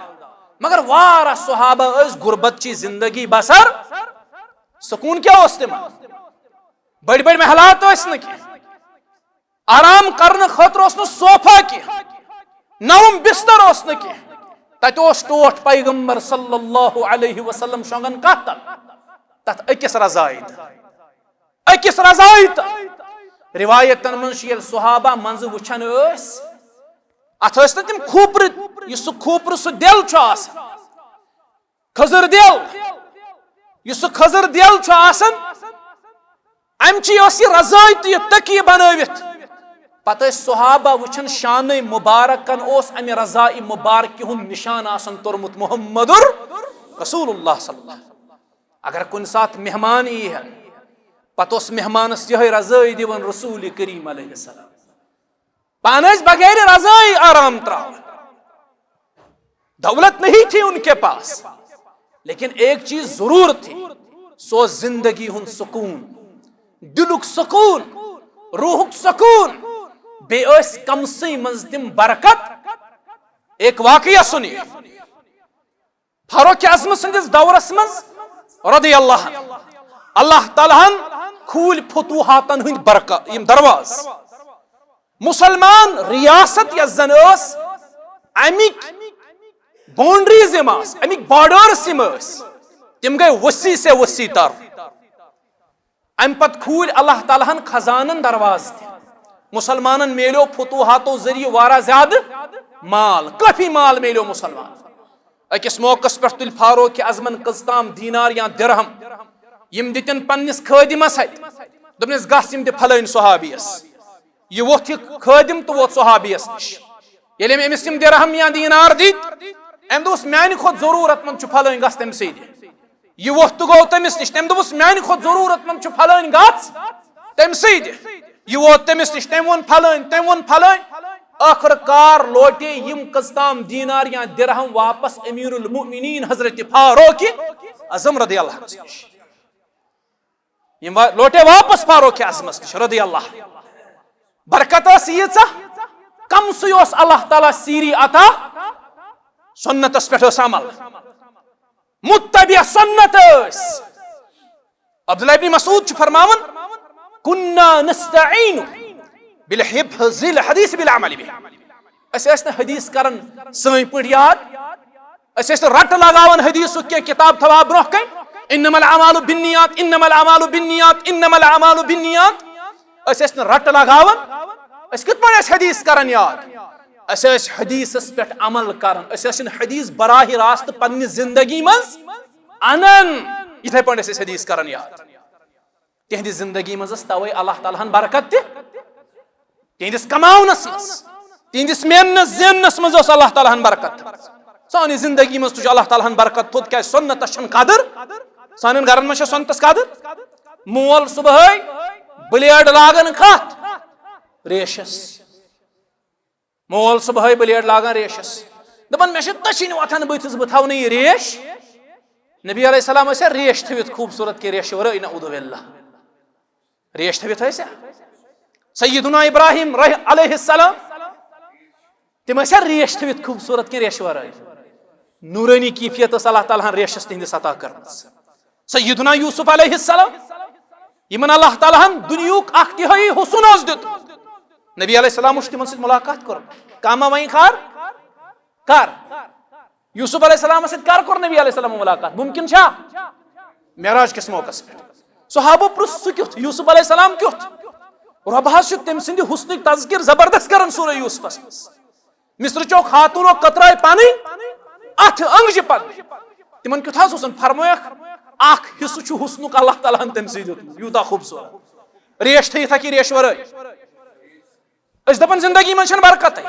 مگر واریاہ صحابہ ٲسۍ غربت چی زندگی بسر۔ سکوٗن کیٛاہ اوس تِمن؟ بٔڑۍ بٔڑۍ محلات ٲسۍ نہٕ کینٛہہ، آرام کرنہٕ خٲطرٕ اوس نہٕ صوفہ کینٛہہ، نرم بستر اوس نہٕ کینٛہہ۔ تتہِ اوس ٹوٹھ پیغمبر صلی اللہ علیہ وسلم شۄنٛگان کتھ تل؟ تتھ أکِس رضایہِ تل۔ أکِس رضایہِ تل۔ روایتن منٛز چھُ، ییٚلہِ صحابہ منٛزٕ وٕچھان ٲسۍ، اتھ ٲسۍ نہٕ تِم کھوپرٕ، یُس سُہ کھوپرٕ سُہ دِل چھُ آسان، کھٔزٕر دِل، یُس سُہ کھٔزٕر دِل چھُ آسان، امہِ چی ٲس یہِ رضٲے تہٕ یہِ تٔکیہِ بنٲوِتھ۔ پتہٕ ٲسۍ صحابہ وٕچھان، شانَے مُبارکن اوس امہِ رضایہِ مُبارکہِ ہُنٛد نشان آسان توٚرمُت، محمد رسول اللہ صلی اللہ علیہ وسلم۔ اگر کُنہِ ساتہٕ مہمان یی ہا، پتہٕ اوس مہمانس یِہوٚے رضٲے دِوان رسول کریم علیہ السلام۔ پانہٕ ٲسۍ بغیر رضٲے آرام تراوان۔ دولت نہیں تھی ان کے پاس، لیکن ایک چیز ضرور تھی، سُہ اوس زندگی ہُنٛد سکوٗن، دِلُک سکوٗن، روحُک سکوٗن۔ بیٚیہِ ٲسۍ کمسٕے منٛز تِم برکت۔ ایک واقعہ سنیے، فاروق اعظم سٕنٛدِس دورس منٛز رضی اللہ عنہ، اللہ تعالیٰ ہن کھوٗلۍ فتوحاتن ہٕنٛدۍ برکت، یِم دروازٕ۔ مسلمان ریاست یۄس زن ٲس، امیِکۍ boundaries یِم آسہٕ، امیِکۍ borders یِم ٲسۍ، تِم گٔے وسیع سے وسیع تر۔ امہِ پتہٕ کھوٗلۍ اللہ تعالیٰ ہن خزانن دروازٕ تہِ۔ مسلمانن میلیو فتوحاتو ذٔریعہٕ واریاہ زیادٕ مال، کٲفی مال میلیو مسلمان۔ أکِس موقعس پٮ۪ٹھ تُلۍ فاروق اعظمن کٔژ تام دینار یا درہم، یِم دِتِن پننِس خٲدِمس اتھِ، دوٚپنس، "گژھ، یِم دِ فلٲنۍ صحابیس۔" یہِ ووٚتھ یہِ خٲدِم تہٕ ووت صحابیس نِش۔ ییٚلہِ أمۍ أمِس یِم درہم یا دینار دِتۍ، أمۍ دوٚپُس، "میانہِ کھۄتہٕ ضروٗرت مند چھُ فلٲنۍ، گژھ تٔمۍ سٕے دِ۔" یہِ ووٚتھ تہٕ گوٚو تٔمِس نِش، تٔمۍ دوٚپُس، "میانہِ کھۄتہٕ ضروٗرت مند چھُ فلٲنۍ، گژھ تٔمۍ سٕے دِ۔" یہِ ووت تٔمِس نِش، تٔمۍ ووٚن فلٲنۍ، تٔمۍ ووٚن فلٲنۍ۔ ٲخٕر کار لوٹے یِم کٔژ تام دینار یا درہم واپس امیر المؤمنین حضرت فاروق اعظم رضی اللہ عنہ نِش۔ یِم وا-، لوٹے واپس فاروق اعظمس نِش رضی اللہ۔ برکت ٲس ییٖژاہ، کم سُے اوس اللہ تعالیٰ سیٖری عطا، سنتس پٮ۪ٹھ ٲس عمل، متبع سنت ٲسۍ۔ عبداللہ ابن مسعود چھُ فرماوان، "کنا نستعین بالحفظ الحدیث بالعمل به۔" أسۍ ٲسۍ نہٕ حدیث کران سٲنۍ پٲٹھۍ یاد، أسۍ ٲسۍ نہٕ رٹہٕ لگاوان حدیثُک کینٛہہ، کِتاب تھاوان برونٛہہ کَنہِ، "انما الاعمال بالنیات، انما الاعمال بالنیات، انما الاعمال بالنیات۔" أسۍ ٲسۍ نہٕ رٹہٕ لگاوان، أسۍ کِتھ پٲٹھۍ ٲسۍ حدیث کران یاد؟ أسۍ ٲسۍ حدیثس پٮ۪ٹھ عمل کران، أسۍ ٲسۍ نہٕ حدیث براہ راست پننہِ زندگی منٛز انان، یِتھے پٲٹھۍ ٲسۍ أسۍ حدیث کران یاد۔ تِہنٛدِ زندگی منٛز ٲس توے اللہ تعالیٰ ہن برکت تہِ، تِہنٛدِس کماونس منٛز، تِہنٛدِس میننس زیننس منٛز ٲس اللہ تعالیٰ ہن برکت۔ سانہِ زندگی منٛز تہِ چھُ اللہ تعالیٰ ہن برکت تھوٚد، کیازِ سنتس چھنہٕ قدر۔ سانٮ۪ن گرن منٛز چھےٚ سنتس قدر؟ مول صبحٲے blade لاگان کتھ؟ ریشس۔ مول صبحٲے blade لاگان ریشس، دپان، "مےٚ چھِ تٔچھِنۍ وۄتھان بٕتھِس، بہٕ تھاوٕ نہٕ یہِ ریش نبی علیہ السلام ٲسۍ ریش تھٲوِتھ خوٗبصوٗرت کہِ ریشہِ ورٲے، نعوذ باللہ۔ ریش تھٲوِتھ ٲسۍ سیدنا ابراہیم رح-، علیہ السلام، تِم ٲسۍ ریش تھٲوِتھ خوٗبصوٗرت کہِ ریشہِ ورٲے۔ نورانی کیفیت ٲس اللہ تعالیٰ ہن ریشس تِہنٛدِس عطا کٔرمٕژ۔ سیدنا یوسف علیہ السلام، یِمن اللہ تعالیٰ ہن دُنیہُک اکھ تِہٲیی حسن اوس دیُتمُت۔ نبی علیہ السلام وٕچھ تِمن سۭتۍ ملاقات کوٚر۔ کما وۄنۍ کر؟ کر؟ یوسف علیہ السلام سۭتۍ کر کوٚر نبی علیہ السلام ملاقات؟ ممکن چھا؟ معراج کِس موقعس پٮ۪ٹھ۔ صحابو پرُژھ، سُہ کیُتھ؟ یوسف علیہ السلام کیُتھ؟ رۄب حظ چھُ تٔمۍ سٕنٛدِ حسنُک تذکر زبردست کران سورہ یوسفس منٛز۔ مصرٕچو خاتوٗنو کترٲے پنٕنۍ اتھٕ أنٛگجہِ پتہٕ۔ تِمن کیُتھ حظ حسن؟ فرمٲیکھ، اکھ حصہٕ چھُ حسنُک اللہ تعالیٰ ہن تٔمۍ سٕے دیُتمُت، یوٗتاہ خوٗبصوٗرت۔ ریش تھٲیِتھ ہیٚکہِ ریشہِ ورٲے۔ أسۍ دپان زندگی منٛز چھنہٕ برکتٕے۔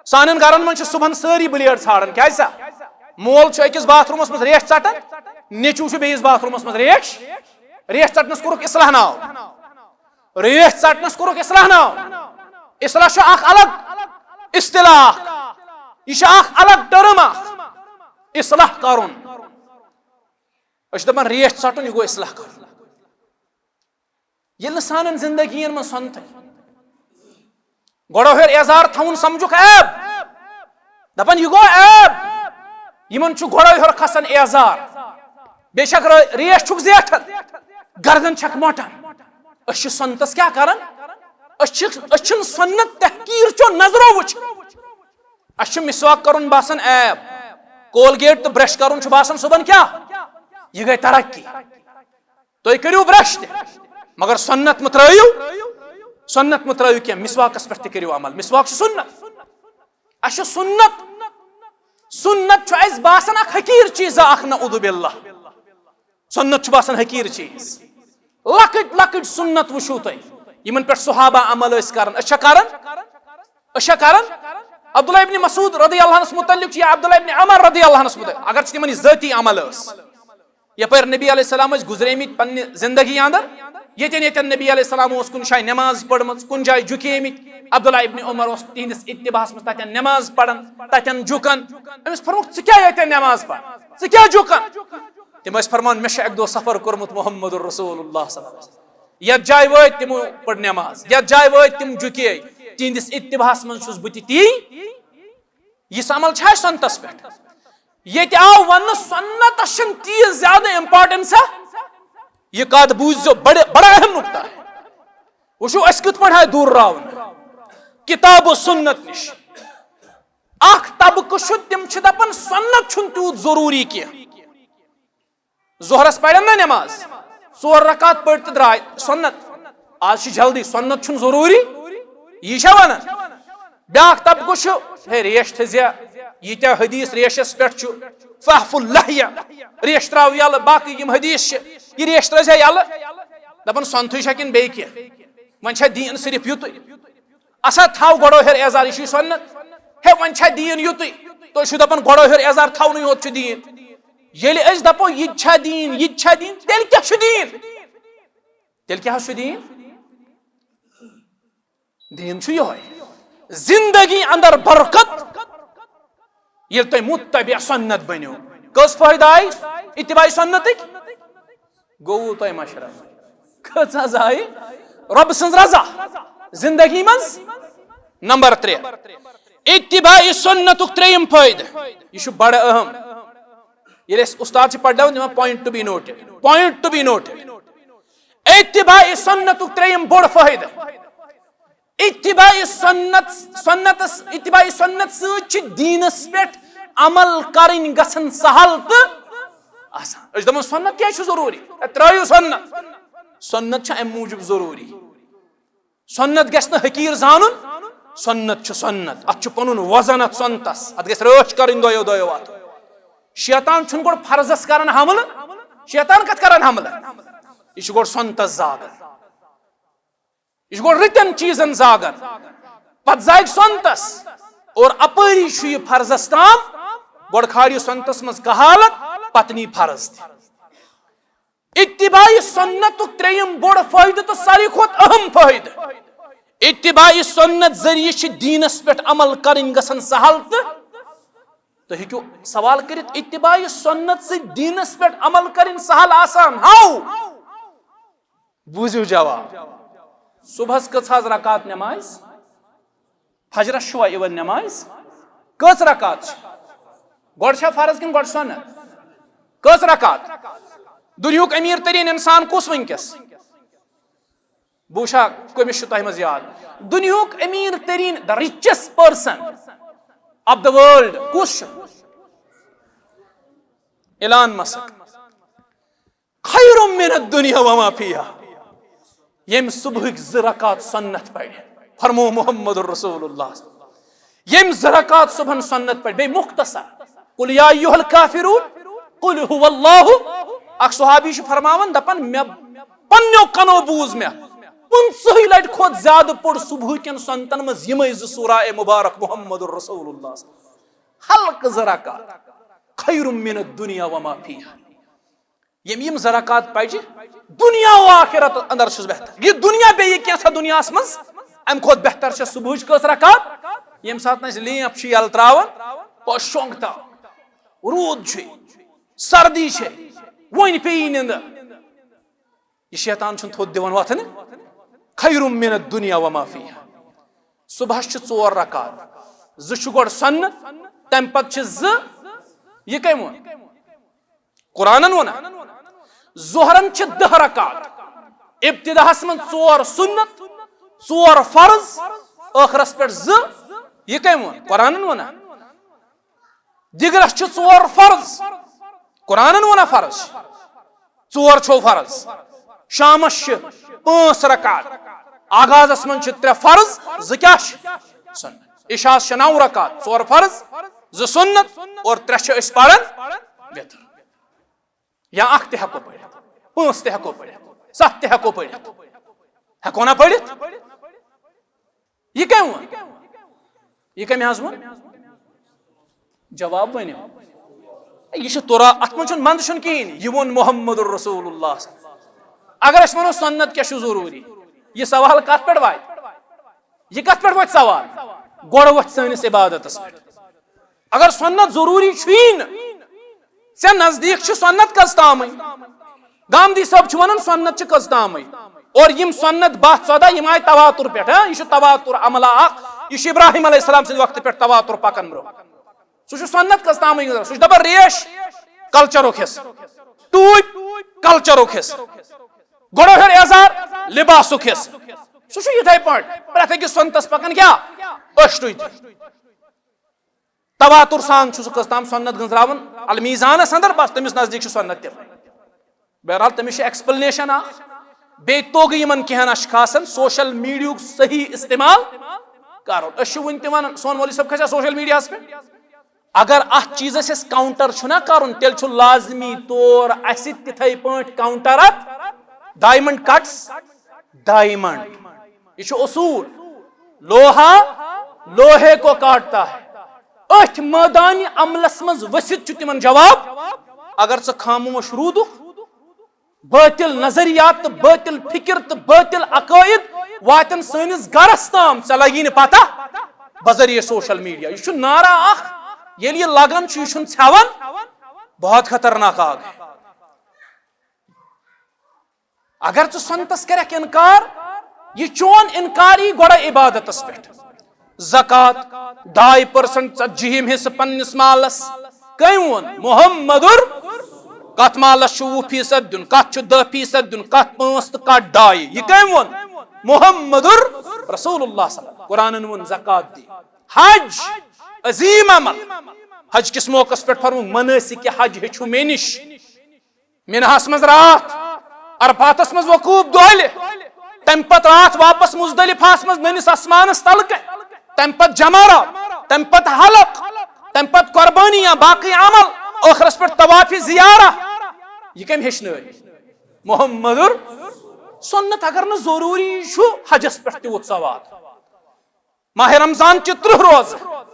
سانٮ۪ن گرن منٛز چھِ صبحن سٲری بلیڈ ژھانڈان۔ کیازِ سا؟ مول چھُ أکِس باتھ روٗمس منٛز ریش ژٹان، نیٚچوٗ چھُ بیٚیِس باتھ روٗمس منٛز ریش، ریش ژٹنس کوٚرُکھ اصلاح ناو۔ ریش ژٹنس کوٚرُکھ اصلاح ناو۔ اصلاح چھُ اکھ الگ اصطلاح اکھ۔ یہِ چھُ اکھ الگ ٹرم اکھ۔ اصلاح کرُن۔ أسۍ چھِ دپان ریش ژٹُن، یہِ گوٚو اصلاح کرُن۔ ییٚلہِ نہٕ سانٮ۪ن زندگین منٛز سۄنتھٕے، گۄڈو ہیوٚر ایزار تھاوُن سمجھُکھ عیب۔ دپان، یہِ گوٚو عیب۔ یِمن چھُ گۄڈو ہیوٚر کھسان ایزار۔ بیٚیہِ چھکھ رٲ-، ریش چھُکھ زیٹھان، گردن چھکھ مۄٹان۔ أسۍ چھِ سۄنتس کیٛاہ کران؟ أسۍ چھِ، أسۍ چھِنہٕ سۄنت تحقیٖر چو نظرو وٕچھان۔ اَسہِ چھُ مسواک کرُن باسان عیب، کولگیٹ تہٕ برش کرُن چھُ باسان صُبحن کیٛاہ؟ یہِ گٔے ترقی۔ تُہۍ کٔرِو برش تہِ، مگر سۄنت مہ ترٲیِو، سۄنت مہ ترٲیِو کینٛہہ، مسواکس پٮ۪ٹھ تہِ کٔرِو عمل۔ مسواک چھُ سُنت۔ اَسہِ چھُ سُنت، سُنت چھُ اَسہِ باسان اکھ حقیٖر چیٖزا اکھ، نعوذ باللہ۔ سُنت چھُ باسان حقیٖر چیٖز۔ لۄکٕٹۍ لۄکٕٹۍ سُنت وٕچھِو تُہۍ، یِمن پٮ۪ٹھ صحابہ عمل ٲسۍ کران۔ أسۍ چھا کران؟ أسۍ چھا کران؟ عبداللہ ابن مسعود رضی اللہ عنس متعلق چھُ یا عبداللہ ابن عمر رضی اللہ عنس متعلق، اگر چھِ تِمن یہِ ذٲتی عمل ٲس۔ یپٲرۍ نبی علیہ السلام ٲسۍ گُزریمٕتۍ پننہِ زندگی اندر، ییٚتٮ۪ن ییٚتٮ۪ن نبی علیہ السلام اوس کُنہِ جایہِ نماز پٔرمٕژ، کُنہِ جایہِ جُکیمٕتۍ، عبداللہ ابن عمر اوس تِہنٛدِس اتباعس منٛز تتٮ۪ن نماز پران، تتٮ۪ن جُکان۔ أمِس فرمووُکھ، "ژٕ کیٛاہ ییٚتٮ۪ن نماز پران؟ ژٕ کیٛاہ جُکان؟" تِم ٲسۍ فرمان، "مےٚ چھُ اکہِ دۄہ سفر کوٚرمُت محمد رسول اللہ صلی اللہ علیہ وسلم۔ یتھ جایہِ وٲتۍ تِمو پٔر نماز، یتھ جایہِ وٲتۍ تِم جُکے، تِہنٛدِس اتباعس منٛز چھُس بہٕ تہِ تی۔" یہِ عمل چھا اَسہِ سنتس پٮ۪ٹھ؟ ییٚتہِ آو وننہٕ سنتس چھنہٕ تیٖژ زیادٕ امپورٹنس۔ یہِ کتھ بوٗززیو، بڑٕ، بڑٕ اہم نقطہ۔ وٕچھِو، أسۍ کِتھ پٲٹھۍ آے دوٗر راونہٕ کتاب و سنت نِش۔ اکھ طبقہٕ چھُ، تِم چھِ دپان سنت چھُنہٕ تیوٗت ضروٗری کینٛہہ۔ ظہرس پرن نا نماز، ژور رکعت پٔرۍ تہٕ درٛاے، سنت۔ آز چھِ جلدی، سنت چھُنہٕ ضروٗری، یی چھا ونان؟ بیاکھ طبقہٕ چھُ، ہے، ریش تھٲزیا، ییٖتیٛاہ حدیث ریشس پٮ۪ٹھ چھُ، فاعف اللحیہ، ریش تراو یلہٕ، باقٕے یِم حدیث چھِ، یہِ ریش ترٲزیا یلہٕ؟ دپان سۄنتھٕے چھا کِنہٕ بیٚیہِ کینٛہہ؟ وۄنۍ چھا دیٖن صرف یُتُے؟ اسا تھاو گۄڈو ہیٚر ایزار، یہِ چھُے سۄنت۔ ہے، وۄنۍ چھا دیٖن یُتُے؟ تُہۍ چھِو دپان گۄڈو ہیٚر ایزار تھاونُے یوت چھُ دیٖن۔ ییٚلہِ أسۍ دپو یہِ تہِ چھا دیٖن، یہِ تہِ چھا دیٖن، تیٚلہِ کیٛاہ چھُ دیٖن؟ تیٚلہِ کیٛاہ حظ چھُ دیٖن؟ دیٖن چھُ یِہوٚے۔ زندگی اندر برکت، ییٚلہِ تُہۍ متبع سنت بٔنِو۔ کٔژ فٲیدٕ آیہِ اتباع سنتٕکۍ؟ گوٚوُ تۄہہِ مشرف؟ کٔژ حظ آیہِ؟ رۄب سٕنٛز رضا زندگی منٛز۔ نمبر ترٛےٚ، اتباع سنتُک ترٛیٚیِم فٲیدٕ، یہِ چھُ بڑٕ اہم۔ ییٚلہِ أسۍ استاد چھِ پرناوان، دِوان point to be noted، point to be noted۔ اتباع سنتُک ترٛیٚیِم بوٚڑ فٲیدٕ، اتباع سنت، سنتس، اتباع سنت سۭتۍ چھِ دیٖنس پٮ۪ٹھ عمل کرٕنۍ گژھان سہل تہٕ آسان۔ أسۍ دپان سنت کیٛازِ چھُ ضروٗری؟ ہے، ترٲیِو سنت۔ سنت چھِ امہِ موٗجوٗب ضروٗری۔ سنت گژھِ نہٕ حقیٖر زانُن۔ سنت چھُ سنت، اتھ چھُ پنُن وزن، اتھ سنتس، اتھ گژھِ رٲچھ کرٕنۍ دۄیو دۄیو اتھو۔ شیطان چھُنہٕ گۄڈٕ فرضس کران حملہٕ۔ شیطان کتھ کران حملہٕ؟ یہِ چھُ گۄڈٕ سنتس زاگان۔ یہِ چھُ گۄڈٕ رٕتٮ۪ن چیٖزن زاگان، پتہٕ زاگہِ سۄنتس۔ اور اپٲری چھُ یہِ فرضس تام، گۄڈٕ کھالہِ یہِ سۄنتس منٛز کہالت، پتہٕ نی فرض تہِ۔ اتباع سنتُک ترٛیٚیِم بوٚڑ فٲیدٕ تہٕ ساروی کھۄتہٕ اہم فٲیدٕ، اتباع سنت ذٔریعہٕ چھِ دیٖنس پٮ۪ٹھ عمل کرٕنۍ گژھان سہل تہٕ تُہۍ ہیٚکِو سوال کٔرِتھ، اتباع سنت سۭتۍ دیٖنس پٮ۪ٹھ عمل کرٕنۍ سہل آسان؟ ہاو؟ بوٗزِو جواب۔ صبحس کٔژ حظ رکعت نماز؟ فجرس چھُوا یِوان نماز؟ کٔژ رکعت چھِ؟ گۄڈٕ چھا فرض کِنہٕ گۄڈٕ سنت؟ کٔژ رکعت؟ دُنیہُک امیر تریٖن انسان کُس وٕنکیٚس؟ بہٕ وٕچھا کٔمِس چھُ تۄہہِ منٛز یاد۔ دُنیہُک امیر تریٖن، the richest person of the world کُس چھُ؟ ایلان مسک۔ خیر من الدنیا وما فیہا۔ ییٚمۍ صبحٕکۍ زٕ رکعت سنت پرِ، فرمو محمد رسول اللہ۔ ییٚمۍ زٕ رکعت صبحن سنت پرِ، بیٚیہِ مختصر، قل یا ایھا الکافرون، قل ھو اللہ۔ اکھ صحابی چھُ فرماوان، دپان، مےٚ پننیو کنو بوٗز مےٚ، پٕنٛژٕہٕے لٹہِ کھۄتہٕ زیادٕ پوٚر صبحٕکٮ۪ن سنتن منٛز یِمے زٕ سورہ مبارک محمد رسول اللہ۔ ہلکہٕ زٕ رکعت، خیر من الدنیا وما فیہا۔ ییٚمۍ یِم زٕ رکعت پجہِ، دُنیا و آخرت اندر چھُس بہتر۔ یہِ دُنیا بیٚیہِ کینٛژھا دُنیاہس منٛز، امہِ کھۄتہٕ بہتر چھےٚ صبحٕچ کٔژ رکعت؟ ییٚمہِ ساتہٕ نہٕ أسۍ لیمپ چھِ یَلہٕ ترٛاوان، پوٚز شۄنٛگ تاو، روٗد چھُے، سردی چھے، وۄنۍ پیٚیہِ نِندٕ۔ یہِ شیطان چھُنہٕ تھوٚد دِوان وۄتھنہٕ۔ خیر من الدنیا وما فیہا۔ صبحس چھِ ژور رکعت، زٕ چھِ گۄڈٕ سنت، تمہِ پتہٕ چھِ زٕ۔ یہِ کٔمۍ ووٚن؟ قرآنن ووٚنا؟ ظہرن چھِ دَہ رکعت، ابتداہس منٛز ژور سنت، ژور فرض، ٲخرس پٮ۪ٹھ زٕ۔ یہِ کٔمۍ ووٚن؟ قرآنن ووٚنا؟ دِگرس چھِ ژور فرض، قرآنن ووٚنا فرض چھِ؟ ژور چھو فرض۔ شامس چھِ پانٛژھ رکعت، آغازس منٛز چھِ ترٛےٚ فرض، زٕ کیٛاہ چھِ؟ سنت۔ عشاہس چھِ نو رکعت، ژور فرض، زٕ سنت، اور ترٛےٚ چھِ أسۍ پران وتر۔ یا اکھ تہِ ہٮ۪کو پٔرِتھ، پانٛژھ تہِ ہٮ۪کو پٔرِتھ، ستھ تہِ ہٮ۪کو پٔرِتھ۔ ہٮ۪کو نا پٔرِتھ؟ یہِ کٔمۍ ووٚن؟ یہِ کٔمۍ حظ ووٚن؟ جواب ؤنِو۔ یہِ چھُ تورا، اتھ منٛز چھُنہٕ منٛدٕ چھُنہٕ کِہیٖنۍ۔ یہِ ووٚن محمد رسول اللہ۔ اگر أسۍ ونو سنت کیٛاہ چھُ ضروٗری، یہِ سوال کتھ پٮ۪ٹھ واتہِ؟ یہِ کتھ پٮ۪ٹھ وۄتھِ سوال؟ گۄڈٕ وۄتھِ سٲنِس عبادتس پٮ۪ٹھ۔ اگر سنت ضروٗری چھُیی نہٕ، ژےٚ نزدیٖک چھِ سنت کٔژ تامٕے؟ گامدی صٲب چھُ ونان سنت چھِ کٔژ تامٕے۔ اور یِم سنت باہ ژۄداہ یِم آیہِ تواتر پٮ۪ٹھ، ہاں، یہِ چھُ تواتر عملہ اکھ، یہِ چھُ ابراہیم علیہ السلام سٕنٛدِ وقتہٕ پٮ۪ٹھ تواتر پکان برٛونٛہہ۔ سُہ چھُ سنت کٔژ تامٕے گٔمٕژ۔ سُہ چھُ دپان ریش کلچرُک حصہٕ، ٹوٗپۍ کلچرُک حصہٕ، گۄڈو ہیوٚر یزار لباسُک حصہٕ۔ سُہ چھُ یِتھے پٲٹھۍ پرٛٮ۪تھ أکِس سنتس پکان کیٛاہ؟ أچھ ٹُوۍ تہِ۔ تواتر سان چھُ سُہ کٔژ تام سنت گٔنزراوان المیزانس اندر، بس تٔمِس نزدیٖک چھُ سنت تہِ۔ بہرحال تٔمِس چھِ explanation اکھ۔ بیٚیہِ توٚگ یِمن کینٛہن اشخاصن social media ہُک صحیح استعمال کرُن۔ أسۍ چھِ وُنہِ تہِ ونان، سون مولوی صٲب کھسہِ ہا social media ہس پٮ۪ٹھ۔ اگر اتھ چیٖزس أسۍ counter چھُنہ کرُن، تیٚلہِ چھُ لازمی طور اسہِ تِتھے پٲٹھۍ counter اتھ diamond cuts diamond۔ یہِ چھُ اصوٗل، لوہا لوہے کو کاٹتا ہے۔ أتھۍ مٲدانہِ عملس منٛز ؤسِتھ چھُ تِمن جواب۔ اگر ژٕ خاموش روٗدُکھ، بٲطِل نظریات تہٕ بٲطِل فِکر تہٕ بٲطِل عقٲیِد واتن سٲنِس گرس تام، ژےٚ لگی نہٕ پتہ، بذریعہ social media۔ یہِ چھُ نعرہ اکھ، ییٚلہِ یہِ لگان چھُ، یہِ چھُنہٕ ژھٮ۪وان، بہت خطرناک آگ ہے۔ اگر ژٕ سنتس کرکھ انکار، یہِ چون انکار یی گۄڈے عبادتس پٮ۪ٹھ۔ زکوٰۃ، ڈاے percent، ژتجیہم حصہٕ پننِس مالس۔ کٔمۍ ووٚن؟ محمد۔ کتھ مالس چھُ وُہ فیصد دیُن، کتھ چھُ دہ فیصد دیُن، کتھ پانٛژھ تہٕ کتھ ڈاے؟ یہِ کٔمۍ ووٚن؟ محمد رسول اللہ صلی اللہ علیہ وسلم۔ قرآنن ووٚن زکوٰۃ دِ۔ حج، عظیم عمل۔ حج کِس موقعس پٮ۪ٹھ فرموو، مناسک حج ہیٚچھِو مےٚ نِش۔ مِناہَس منٛز راتھ، عرفاتس منٛز وقوف دۄہلہِ، تمہِ پتہٕ راتھ واپس مزدلفہس منٛز نٔنِس آسمانس تلہٕ کنہِ، تمہِ پتہٕ جمرہ، تمہِ پتہٕ حلق، تمہِ پتہٕ قربٲنی یا باقٕے عمل، ٲخرس پٮ۪ٹھ طواف زیارہ۔ یہِ کٔمۍ ہیٚچھنٲے؟ محمد۔ سنت اگر نہٕ ضروٗری چھُ، حجس پٮ۪ٹھ تہِ ووت ثواب۔ ماہ رمضان چہِ ترٕٛہ روزٕ،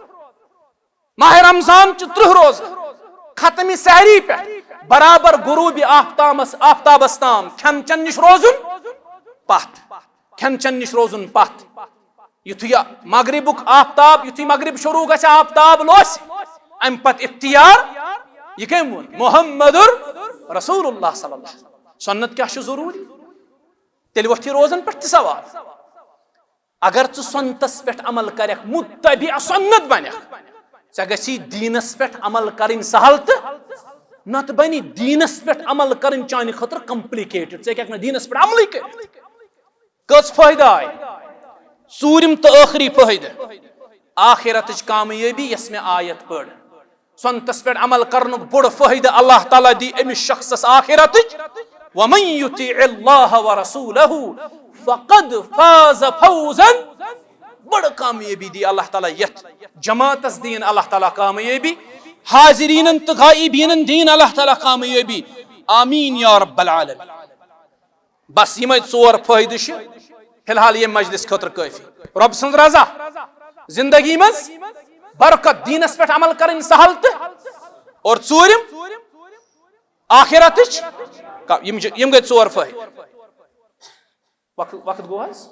ماہ رمضان چہِ ترٕٛہ روزٕ، ختم سحری پٮ۪ٹھ برابر غروب آفتابس، آفتابس تام کھٮ۪ن چٮ۪ن نِش روزُن پتھ، کھٮ۪ن چٮ۪ن نِش روزُن پتھ۔ یُتھُے یہِ مغربُک آفتاب، یُتھُے مغرب شروع گژھِ، آفتاب لوسہِ، امہِ پتہٕ اختیار، یہِ کٔمۍ ووٚن؟ محمد رسول اللہ صلی اللہ علیہ وسلم۔ سنت کیٛاہ چھُ ضروٗری؟ تیٚلہِ وۄتھِ روزن پٮ۪ٹھ تہِ سوال۔ اگر ژٕ سنتس پٮ۪ٹھ عمل کرکھ، متبع سنت بنکھ، ژےٚ گژھی دیٖنس پٮ۪ٹھ عمل کرٕنۍ سہل، تہٕ نتہٕ بنہِ دیٖنس پٮ۪ٹھ عمل کرٕنۍ چانہِ خٲطرٕ complicated۔ ژٕ ہیٚککھ نہٕ دیٖنس پٮ۪ٹھ عملٕے کٔرِتھ۔ کٔژ فٲیدٕ آے؟ ژوٗرِم تہٕ ٲخری فٲیدٕ، آخرتٕچ کامیٲبی، یۄس مےٚ آیت پٔر۔ سنتس پٮ۪ٹھ عمل کرنُک بوٚڑ فٲیدٕ اللہ تعالیٰ دی أمِس شخصس آخرتٕچ۔ ومن یطع اللہ ورسولہ فقد فاز فوزا۔ بٔڑ کامیٲبی دی اللہ تعالیٰ یتھ جماعتس، دین اللہ تعالیٰ کامیٲبی، حاضریٖنن تہٕ غائبیٖنن دین اللہ تعالیٰ کامیٲبی۔ آمین یا رب العالمین۔ بس یِمے ژور فٲیدٕ چھِ فی الحال ییٚمہِ مجلس خٲطرٕ کٲفی۔ رۄب سٕنٛز رضا، زندگی منٛز برکت، دیٖنس پٮ۪ٹھ عمل کرٕنۍ سہل تہٕ اور ژوٗرِم آخرتٕچ کا-، یِم چھِ، یِم گٔے ژور فٲیدٕ۔ وقت، وقت گوٚو حظ؟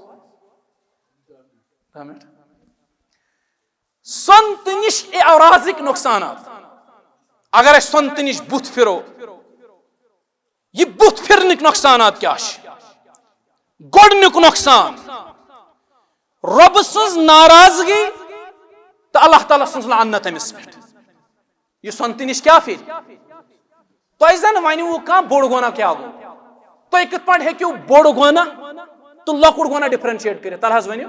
دَہ منٹ۔ سۄنتہٕ نِش اعراضٕکۍ نۄقصانات۔ اگر أسۍ سۄنتہٕ نِش بُتھ پھِرو، یہِ بُتھ پھِرنٕکۍ نۄقصانات کیٛاہ چھِ؟ گۄڈٕنیُک نۄقصان، رۄبہٕ سٕنٛز ناراضگی تہٕ اللہ تعالیٰ سٕنٛز لعنت أمِس پٮ۪ٹھ۔ یہِ سۄنتہٕ نِش کیٛاہ پھِرِ؟ تۄہہِ زن ونِوٕ کانٛہہ بوٚڑ گۄناہ کیٛاہ گوٚو؟ تُہۍ کِتھ پٲٹھۍ ہیٚکِو بوٚڑ گۄناہ تہٕ لۄکُٹ گۄناہ differentiate کٔرِتھ؟ تلہٕ حظ ؤنِو۔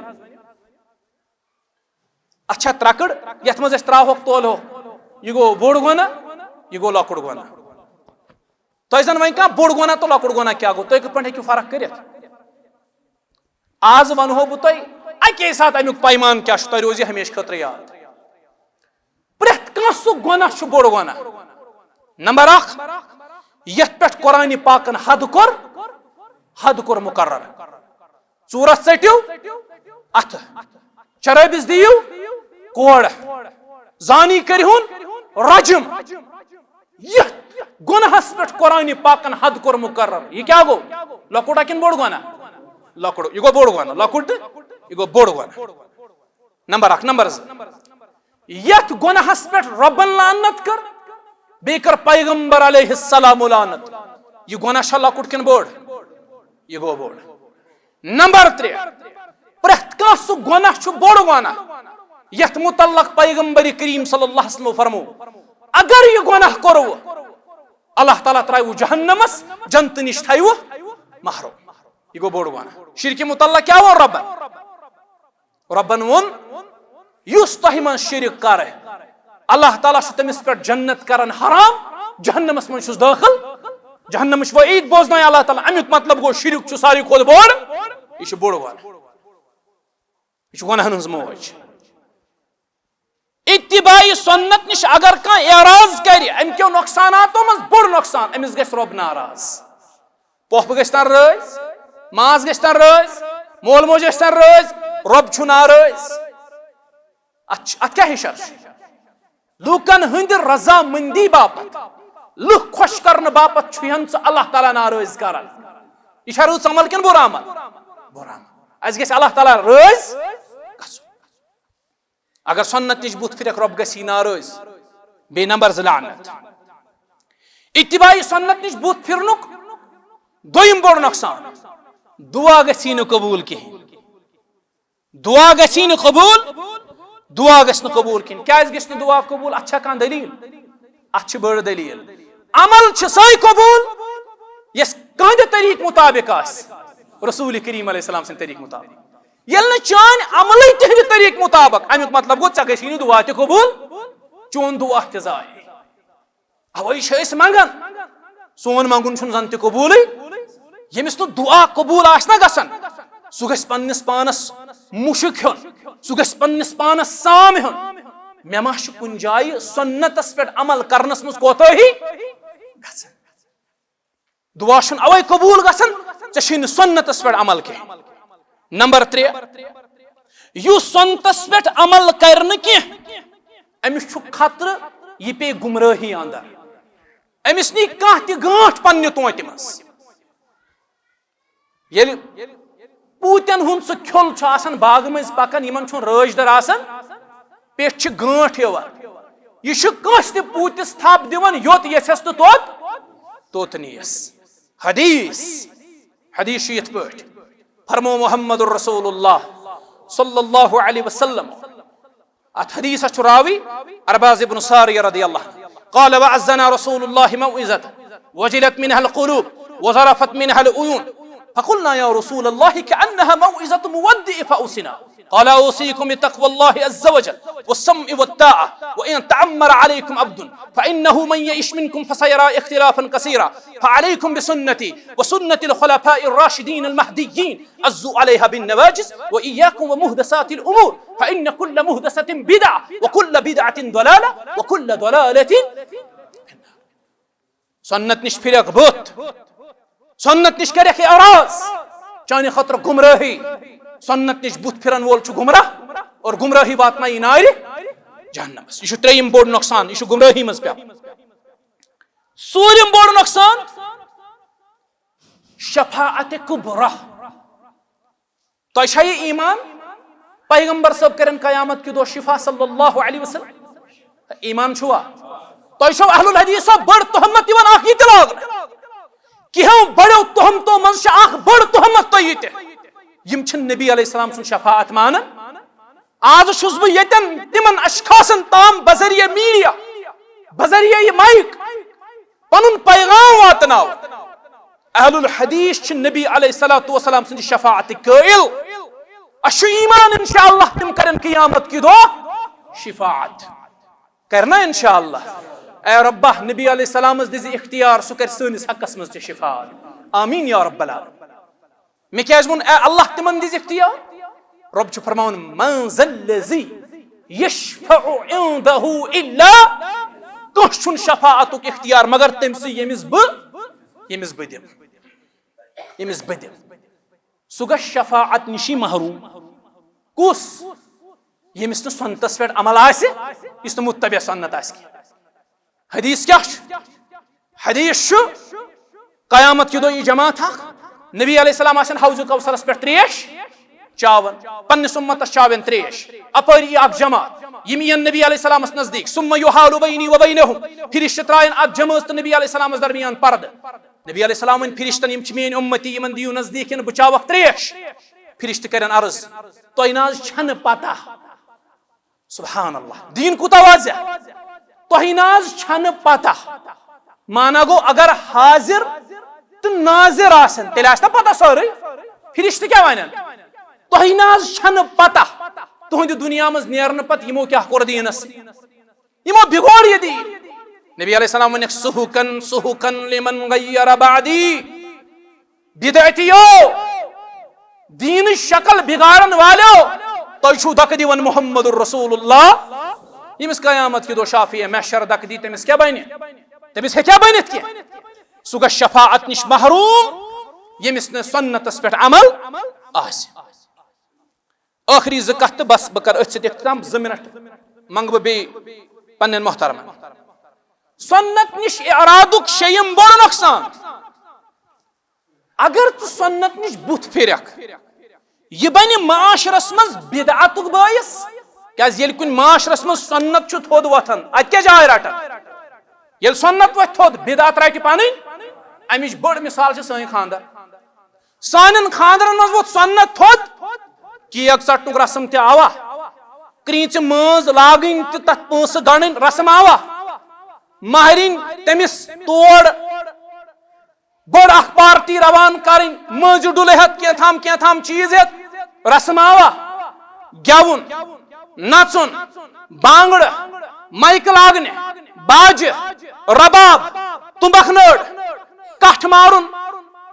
اچھا، ترکڑ یتھ منٛز أسۍ تراوہوکھ تولہوکھ، یہِ گوٚو بوٚڑ گۄناہ، یہِ گوٚو لۄکُٹ گۄناہ۔ تۄہہِ زن وۄنۍ کانٛہہ بوٚڑ گۄناہ تہٕ لۄکُٹ گۄناہ کیٛاہ گوٚو، تُہۍ کِتھ پٲٹھۍ ہیٚکِو فرق کٔرِتھ؟ آز ونہو بہٕ تۄہہِ اکے ساتہٕ امیُک پیمان کیٛاہ چھُ، تۄہہِ روزِ ہمیشہِ خٲطرٕ یاد۔ پرٛٮ۪تھ کانٛہہ سُہ گۄناہ چھُ بوٚڑ گۄناہ۔ نمبر اکھ، یتھ پٮ۪ٹھ قرآنِ پاکن حد کوٚر، حد کوٚر مقرر۔ ژوٗرس ژٔٹِو اتھٕ، شرٲبِس دِیِو کوڑ، زانی کٔرِہُن رجم۔ یتھ گۄناہس پٮ۪ٹھ قرآنِ پاکن حد کوٚر مقرر۔ یہِ کیٛاہ گوٚو؟ لۄکُٹ ہا کِنہٕ بوٚڑ گۄناہ؟ لۄکُٹ۔ یہِ گوٚو بوٚڑ گۄناہ۔ لۄکُٹ تہٕ یہِ گوٚو بوٚڑ گۄناہ۔ نمبر اکھ۔ نمبر زٕ، یتھ گۄناہس پٮ۪ٹھ رۄبن لعنت کٔر، بیٚیہِ کٔر پیغمبر علیہ السلام لعنت۔ یہِ گۄناہ چھا لۄکُٹ کِنہٕ بوٚڑ؟ یہِ گوٚو بوٚڑ۔ نمبر ترٛےٚ، پرٛٮ۪تھ کانٛہہ سُہ گۄناہ چھُ بوٚڑ گۄناہ، یتھ متعلق پیغمبر کریم صلی اللہ علیہ وسلم فرمو، اگر یہِ گۄناہ کوٚروٕ، اللہ تعالیٰ ترٛاوِ جہنمس، جنتہٕ نِش تھاوِ محروم۔ یہِ گوٚو بوٚڑ گۄناہ۔ شرکہِ متعلق کیٛاہ ووٚن رۄبن؟ رۄبن ووٚن، یُس تۄہہِ منٛز شرک کرِ، اللہ تعالیٰ چھُ تٔمِس پٮ۪ٹھ جنت کران حرام، جہنمس منٛز چھُس دٲخل۔ جہنمٕچ وعید بوزنٲے اللہ تعالیٰ، امیُک مطلب گوٚو شرک چھُ ساروی کھۄتہٕ بوٚڑ، یہِ چھُ بوٚڑ گۄناہ، یہِ چھُ گۄناہن ہٕنٛز موج۔ اتباع سنت نِش اگر کانٛہہ اعراض کرِ، امہِ کیو نۄقصاناتو منٛز بوٚڑ نۄقصان، أمِس گژھِ رۄب ناراض۔ پۄپھ گژھِ تن رٲضۍ، ماس گژھِ تن رٲضۍ، مول موج گژھِ تن رٲضۍ، رۄب چھُ ناراض۔ اتھ چھِ، اتھ کیٛاہ ہِشر چھُ؟ لوٗکن ہٕنٛدِ رضامندی باپتھ، لُکھ خۄش کرنہٕ باپتھ چھُ ہن ژٕ اللہ تعالیٰ ناراض کران۔ یہِ چھا رٕژ عمل کِنہٕ بُرٕ عمل؟ بُرٕ عمل۔ اسہِ گژھِ اللہ تعالیٰ رٲضۍ گژھُن۔ اگر سنت نِش بُتھ پھِرکھ، رۄب گژھی ناراض۔ بیٚیہِ نمبر زٕ لعنت۔ اتباع سنت نِش بُتھ پھِرنُک دوٚیِم بوٚڑ نۄقصان، دُعا گژھی نہٕ قبوٗل کِہیٖنۍ۔ دُعا گژھی نہٕ قبوٗل، دُعا گژھِ نہٕ قبوٗل کِہیٖنۍ۔ کیٛازِ گژھِ نہٕ دُعا قبوٗل؟ اتھ چھا کانٛہہ دٔلیٖل؟ اتھ چھِ بٔڑ دٔلیٖل۔ عمل چھِ سۄے قبوٗل، یۄس کٕہٕنٛدِ طریٖقہٕ مُطابق آسہِ، رسول کریم علیہ السلام سٕنٛدِ طریٖقہٕ مُطابق۔ ییٚلہِ نہٕ چٲنۍ عملٕے تِہنٛدِ طریٖقہٕ مُطابق، امیُک مطلب گوٚو، ژےٚ گژھی نہٕ دُعا تہِ قبوٗل، چون دُعا تہِ ضایع۔ اوے چھِ أسۍ منٛگان، سون منٛگُن چھُنہٕ زن تہِ قبوٗلٕے۔ ییٚمِس نہٕ دُعا قبوٗل آسہِ نہ گژھان، سُہ گژھِ پننِس پانس مُشُک ہیوٚن، سُہ گژھِ پننِس پانس سام ہیوٚن۔ مےٚ ما چھُ کُنہِ جایہِ سُنتس پٮ۪ٹھ عمل کرنس منٛز کوتٲہی گژھان؟ دُعا چھُنہٕ اوے قبوٗل گژھان، ژےٚ چھُے نہٕ سُنتس پٮ۪ٹھ عمل کینٛہہ۔ نمبر ترٛےٚ، یُس سُنتس پٮ۪ٹھ عمل کرِ نہٕ کینٛہہ، أمِس چھُ خطرٕ یہِ پیٚیہِ گمرٲہی اندر، أمِس نی کانٛہہ تہِ گٲنٛٹھ پننہِ توتہِ منٛز۔ ییٚلہِ پوٗتٮ۪ن ہُنٛد سُہ کھیوٚل چھُ آسان باغہٕ مٔنٛزۍ پکان، یِمن چھُنہٕ رٲچھ در آسان، پیٚٹھۍ چھِ گٲنٛٹھ یِوان۔ یہِ چھُ کٲنٛسہِ تہِ پوٗتِس تھپھ دِوان، یوٚت یژھٮ۪س تہٕ توٚت، توٚت نِیَس۔ حدیث، حدیث چھُ یِتھ پٲٹھۍ، فرمو محمد رسول اللہ صلی اللہ علیہ وسلم۔ اتھ حدیثس چھُ راوی عرباض ابن ساریہ رضی اللہ عنہ۔ قال وعظنا رسول الله موعظة وجلت منها القلوب وذرفت منها العيون، فقلنا يا رسول الله كأنها موعظة مودع فأوصنا۔ قال أوصيكم بتقوى الله عز وجل والسمع والطاعة وإن تأمر عليكم عبد فإنه من يعش منكم فسيرى اختلافا كثيرا، فعليكم بسنتي وسنة الخلفاء الراشدين المهديين عضوا عليها بالنواجذ وإياكم ومحدثات الأمور فإن كل محدثة بدعة وكل بدعة ضلالة وكل ضلالة۔ سنت نِش پھِرکھ بُتھ، سنت نِش کَرٮ۪کھ اعراض، چانہِ خٲطرٕ گمراہی۔ سنت نِش بُتھ پھِرن وول چھُ گمراہ اور گمراہی واتنایہِ نارِ جہنمس۔ یہِ چھُ ترٛیٚیِم بوٚڑ نۄقصان، یہِ چھُ گمراہی منٛز پٮ۪وان۔ ژوٗرِم بوٚڑ نۄقصان، شفاعت کبریٰ۔ تۄہہِ چھا یہِ ایمان؟ پیغمبر صٲب کرن قیامت کہِ دۄہ شفاعت صلی اللہ علیہ وسلم؟ ایمان چھُوا؟ تۄہہِ چھو اہل الحدیثو بٔڑ تہمت یِوان اکھ یہِ تہِ لاگنہٕ۔ کینٛہو بٔڑیو تہمتو منٛز چھِ اکھ بٔڑ تہمت تۄہہِ یہِ تہِ۔ یِم چھِنہٕ نبی علیہ السلام سُنٛد شفاعت مانان۔ آز چھُس بہٕ ییٚتٮ۪ن تِمن اشخاصن تام بذریعہ میڈیا، بذریعہ یہِ مایک پنُن پیغام واتناوان۔ اہل الحدیث چھِ نبی علیہ الصلوۃ والسلام سٕنٛدِ شفاعتٕکۍ قٲیل۔ اَسہِ چھُ ایمان انشاءاللہ تِم کرن قیامت کہِ دۄہ شفاعت۔ کرِ نا انشاءاللہ؟ اے ربہ، نبی علیہ السلامس دِژ اختیار، سُہ کرِ سٲنِس حقس منٛز تہِ شفاعت۔ آمین یا رب العالمین۔ مےٚ کیازِ ووٚن، اے اللہ، تِمن دِژ اختیار؟ رۄب چھُ فرماوان، من ذا الذی یشفع عنده الا، کٲنٛسہِ چھُنہٕ شفاعتُک اختیار مگر تٔمۍ سٕے، ییٚمِس بہٕ، ییٚمِس بہٕ دِمہٕ، ییٚمِس بہٕ دِمہٕ۔ سُہ گژھِ شفاعت نِشی محروم۔ کُس؟ ییٚمِس نہٕ سنتس پٮ۪ٹھ عمل آسہِ، یُس نہٕ متبع سنت آسہِ کینٛہہ۔ حدیث کیٛاہ چھُ؟ حدیث چھُ، قیامت کہِ دۄہ یی جماعت اکھ، نبی علیہ السلام آسن حوض کوثرس پٮ۪ٹھ تریش چاوان، پننِس امتس چاوین تریش، اپٲرۍ یی اکھ جماعت، یِم یِین نبی علیہ السلامس نزدیٖک، ثم یحال بینی و بینہم، فرشتہٕ ترایَن اتھ جمٲژ تہٕ نبی علیہ السلامس درمیان پردٕ۔ نبی علیہ السلام ونہِ فرشتن، یِم چھِ میٲنۍ امتی، یِمن دِیِو نزدیٖک، یِنہٕ بہٕ چاوکھ تریش۔ فرشتہٕ کرن عرض، تۄہہِ نہ حظ چھنہٕ پتہ، سبحان اللہ، دین کوٗتاہ واضح۔ تۄہہِ نہ حظ چھنہٕ پتہ۔ معنہ گوٚو، اگر حاضر تہٕ ناظر آسن، تیٚلہِ آسہِ نہ پتہ سٲرٕے۔ فرشتہٕ کیٛاہ ونن؟ تۄہہِ نہ حظ چھنہٕ پتہ، تُہنٛدِ دُنیا منٛز نیرنہٕ پتہٕ یِمو کیٛاہ کوٚر دیٖنس۔ یِمو بِگوڑ یہِ دیٖن۔ نبی علیہ السلام ووٚنُکھ، سُحُقن سُحُقن لمن غیر بعدی۔ بدعتیو، دینٕچ شکل بگاڑن والیو، تۄہہِ چھُو دکہٕ دِوان محمد رسول اللہ، ییٚمِس قیامت کہِ دۄہ شافیع محشر دکہٕ دی، تٔمِس کیٛاہ بنہِ؟ تٔمِس ہیٚکیٛاہ بٔنِتھ کینٛہہ؟ سُہ گژھِ شفاعت نِش محروم، ییٚمِس نہٕ سنتس پٮ۪ٹھ عمل آسہِ۔ ٲخری زٕ کتھ تہٕ بس، بہٕ کرٕ أتھۍ سۭتۍ اختتام، زٕ منٹ منٛگہٕ بہٕ بیٚیہِ پننٮ۪ن محترمن۔ سنت نِش اعراضُک شیٚیِم بوٚڑ نۄقصان، اگر ژٕ سنت نِش بُتھ پھِرکھ، یہِ بنہِ معاشرس منٛز بدعتُک بٲعث۔ کیازِ ییٚلہِ کُنہِ معاشرس منٛز سنت چھُ تھوٚد وۄتھان، اتہِ کیٛاہ جاے رٹان؟ ییٚلہِ سنت وۄتھِ تھوٚد، بدعت رٹہِ پنٕنۍ۔ امِچ بٔڑ مثال چھِ سٲنۍ خانٛدر۔ سانٮ۪ن خانٛدرن منٛز ووٚتھ سنت تھوٚد، کیک ژٹنُک رسم تہِ آوا، کرٛیٖژِ مٲنٛز لاگٕنۍ تہٕ تتھ پونٛسہٕ گنڈٕنۍ رسم آوا، مہرِنۍ تٔمِس تور بٔڑ اکھ پارٹی روان کرٕنۍ، مٲنٛزِ ڈُلہٕ ہٮ۪تھ کینٛہہ تام کینٛہہ تام چیٖز ہٮ۪تھ، رسم آوا، گٮ۪وُن، نژُن، بانگڑٕ، مایکہٕ لاگنہِ، باجہِ، رباب، تُمبکھ نٲر، کٹھ مارُن،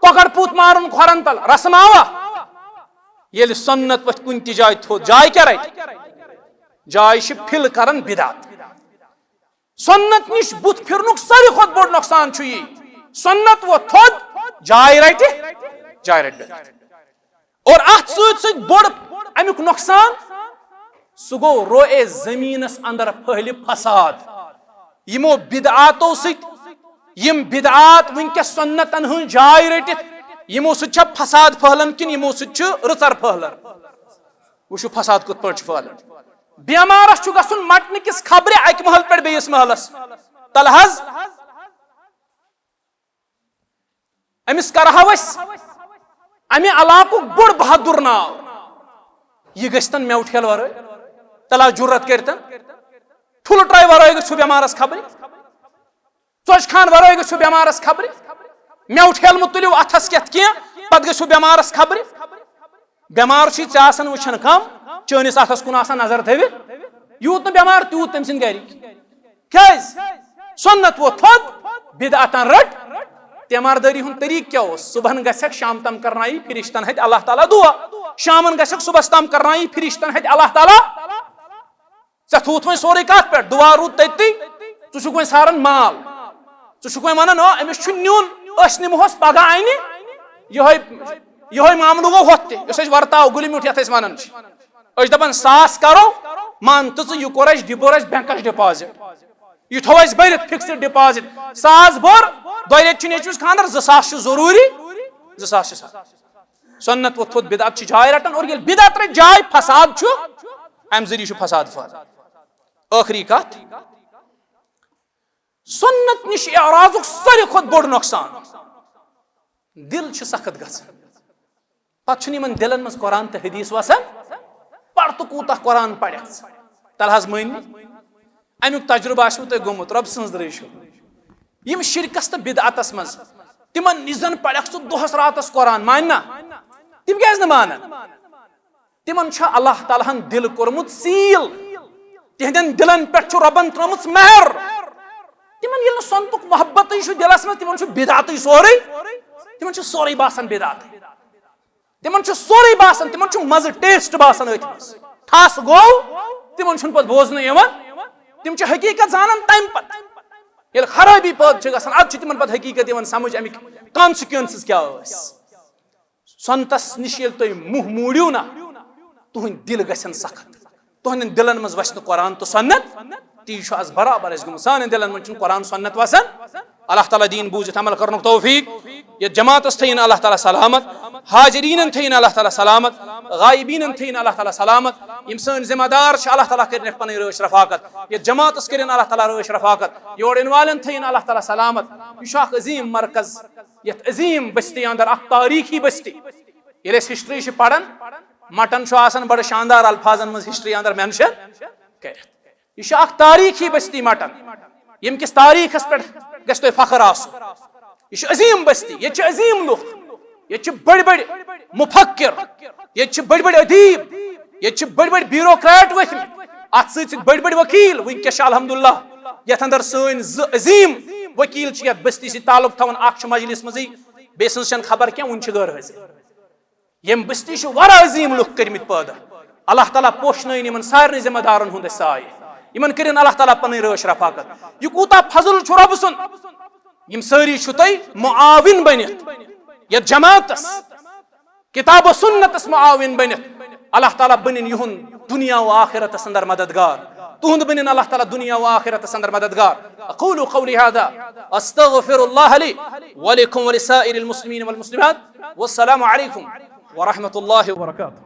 کۄکر پوٗت مارُن کھۄرن تل، رسم آوا؟ ییٚلہِ سنت پٲٹھۍ کُنہِ تہِ جایہِ تھوٚد، جاے کیٛاہ رٹہِ؟ جاے چھِ فِل کران بدعت۔ سنت نِش بُتھ پھِرنُک ساروی کھۄتہٕ بوٚڑ نۄقصان چھُ یی، سنت ووٚتھ تھوٚد، جاے رٹہِ، جاے رٹہِ بدعت۔ اور اتھ سۭتۍ سۭتۍ بوٚڑ امیُک نۄقصان، سُہ گوٚو روئے زمینس اندر پھٔہلہِ فساد۔ یِمو بدعاتو سۭتۍ، یِم بدعات وٕنکیٚس سنتن ہٕنٛز جاے رٔٹِتھ، یِمو سۭتۍ چھا فساد پھٔہلان کِنہٕ یِمو سۭتۍ چھُ رٕژر پھٔہلان؟ وٕچھِو فساد کِتھ پٲٹھۍ چھُ پھٔہلان۔ بیمارس چھُ گژھُن مٹنہٕ کِس خبرِ اکہِ محلہٕ پٮ۪ٹھ بیٚیِس محلس۔ تلہٕ حظ، أمِس کرہو أسۍ امہِ علاقُک بوٚڑ بہادُر ناو، یہِ گژھِ تن مٮ۪وٕ ٹھیلہٕ ورٲے۔ تلہٕ حظ، جُرت کٔرۍ تن، ٹھُلہٕ ٹرٛاے ورٲے گژھِ سُہ بیمارس خبرِ۔ ژۄچہِ خان ورٲے گژھِ سُہ بیمارس خبرِ۔ مٮ۪وٕ ٹھیلہٕ مہٕ تُلِو اتھس کٮ۪تھ کینٛہہ، پتہٕ گژھِ سُہ بیمارس خبرِ۔ بیمار چھُے ژےٚ آسان وٕچھان کم، چٲنِس اتھس کُن آسان نظر تھٲوِتھ۔ یوٗت نہٕ بیمار، تیوٗت تٔمۍ سٕنٛدۍ گرِکۍ۔ کیازِ؟ سُنت ووٚتھ تھوٚد، بدعتن رٔٹ۔ تیماردٲری ہُنٛد طریٖقہٕ کیٛاہ اوس؟ صُبحن گژھکھ، شام تام کرنایی فرشتن ہتہِ اللہ تعالیٰ دُعا۔ شامن گژھکھ، صُبحس تام کرنایی فرشتن ہتہِ اللہ تعالیٰ۔ ژےٚ تھووُتھ وۄنۍ سورُے کتھ پٮ۪ٹھ؟ دُعا روٗد تٔتی، ژٕ چھُکھ وۄنۍ ساران مال، ژٕ چھُکھ وۄنۍ ونان، آ، أمِس چھُ نیُن، أسۍ نِمہوس پگاہ انہِ۔ یِہوٚے، یِہوٚے معاملہٕ گوٚو ہۄتھ تہِ، یُس أسۍ ورتاو گُلہِ میوٗٹھ یتھ أسۍ ونان چھِ۔ أسۍ دپان ساس کرو، مان تہٕ ژٕ، یہِ کوٚر اَسہِ، یہِ بوٚر اَسہِ بینکس ڈپازٹ، یہِ تھوٚو اَسہِ بٔرِتھ فکسڈ ڈپازٹ۔ ساس بوٚر، دۄیہِ لٹہِ چھُ نیٚچوِس خانٛدر، زٕ ساس چھُ ضروٗری، زٕ ساس چھُ سا۔ سُنت ووٚتھ تھوٚد، بدعت چھِ جاے رٹان، اور ییٚلہِ بدعت رٹہِ جاے، فساد چھُ، امہِ ذٔریعہٕ چھُ فساد پھٔہلان۔ ٲخری کتھ، سُنت نِش اعراضُک ساروی کھۄتہٕ بوٚڑ نۄقصان، دِل چھِ سخت گژھان۔ پتہٕ چھُنہٕ یِمن دِلن منٛز قرآن تہٕ حدیث وسان۔ پَر تہٕ کوٗتاہ قرآن پَرٮ۪کھ ژٕ؟ تَلہٕ حظ مٲنۍ نہٕ۔ اَمیُک تجرُبہٕ آسِوٕ تۄہہِ گوٚمُت، رۄب سٕنٛز رٲضۍ چھُ۔ یِم شِرکس تہٕ بدعتس منٛز، تِمن نِش زن پَرٮ۪کھ ژٕ دۄہس راتس قرآن، مانہِ نا؟ تِم کیازِ نہٕ مانن؟ تِمن چھُ اللہ تعالیٰ ہن دِل کوٚرمُت سیٖل، تِہنٛدٮ۪ن دِلن پٮ۪ٹھ چھُ رۄبن ترٲومٕژ مہر۔ تِمن ییٚلہِ نہٕ سۄنتُک محبتٕے چھُ دِلس منٛز، تِمن چھُ بدعتٕے سورُے، تِمن چھُ سورُے باسان بدعتٕے۔ تِمن چھُ سورُے باسان، تِمن چھُ مزٕ، ٹیسٹ باسان أتھۍ منٛز۔ ٹھس گوٚو، تِمن چھُنہٕ پتہٕ بوزنہٕ یِوان۔ تِم چھِ حقیٖقت زانان تَمہِ پتہٕ۔ ییٚلہِ خرٲبی پٲدٕ چھِ گژھان، اَدٕ چھِ تِمن پتہٕ حقیٖقت یِوان سمجھ، اَمِکۍ کانسیکوینسز کیٛاہ ٲسۍ۔ سۄنتس نِش ییٚلہِ تُہۍ مُہ موٗڑِو نا، تُہنٛدۍ دِل گژھن سخت۔ تُہنٛدٮ۪ن دِلن منٛز وسہِ نہٕ قرآن تہٕ سۄنت۔ تی چھُ از برابر اَسہِ گوٚمُت۔ سانٮ۪ن دِلن منٛز چھُنہٕ قرآن سۄنت وسان۔ اللہ تعالیٰ دِیِن بوٗزِتھ عمل کرنُک توفیق۔ یتھ جماعتس تھٲیِن اللہ تعالیٰ سلامت، حاضریٖنن تھٲیِن اللہ تعالیٰ سلامت، غائبیٖنن تھٲیِن اللہ تعالیٰ سلامت۔ یِم سٲنۍ ذمہ دار چھِ، اللہ تعالیٰ کٔرِنکھ پنٕنۍ رٲچھ رفاقت۔ یتھ جماعتس کٔرِن اللہ تعالیٰ رٲچھ رفاقت۔ یور یِنہٕ والٮ۪ن تھٲیِن اللہ تعالیٰ سلامت۔ یہِ چھُ اکھ عظیٖم مرکز، یتھ عظیٖم بستی اندر، اکھ تٲریٖخی بستی۔ ییٚلہِ أسۍ ہسٹری چھِ پران، مٹن چھُ آسان بڑٕ شاندار الفاظن منٛز ہسٹری اندر مینشن کٔرِتھ۔ یہِ چھُ اکھ تٲریٖخی بستی مٹن، ییٚمہِ کِس تٲریٖخس پٮ۪ٹھ گژھِ تۄہہِ فخر آسُن۔ یہِ چھُ عظیٖم بستی، ییٚتہِ چھِ عظیٖم لُکھ، ییٚتہِ چھِ بٔڑۍ بٔڑۍ مُفکر، ییٚتہِ چھِ بٔڑۍ بٔڑۍ ادیٖب، ییٚتہِ چھِ بٔڑۍ بٔڑۍ بیوروکریٹ ؤتھمٕتۍ، اتھ سۭتۍ سۭتۍ بٔڑۍ بٔڑۍ وکیٖل۔ وٕنکیٚس چھِ الحمدللہ یتھ اندر سٲنۍ زٕ عظیٖم وکیٖل چھِ یتھ بستی سۭتۍ تعلق تھاوان۔ اکھ چھُ مجلس منٛزٕے، بیٚیہِ سٕنٛز چھنہٕ خبر کینٛہہ، وُنہِ چھِ غٲر حٲضِر۔ ییٚمہِ بستی چھِ واریاہ عظیٖم لُکھ کٔرمٕتۍ پٲدٕ۔ اللہ تعالیٰ پوشنٲیِن یِمن سارنٕے ذمہ دارن ہُنٛد اَسہِ سایہِ۔ یِمن کٔرِن اللہ تعالیٰ پنٕنۍ رٲچھ رفاقت۔ یہِ کوٗتاہ فضل چھُ رۄبہٕ سُنٛد۔ یِم سٲری چھِو تُہۍ معاون بٔنِتھ یتھ جماعتس، کتاب و سنتس معاون بٔنِتھ۔ اللہ تعالیٰ بٔنِن یِہُنٛد دُنیا و آخرتس اندر مددگار۔ تُہُنٛد بٔنِن اللہ تعالیٰ دُنیا و آخرتس اندر مددگار۔ اقول قولی هذا، استغفر الله لي ولكم ولسائر المسلمين والمسلمات۔ والسلام عليكم ورحمة الله وبركاته۔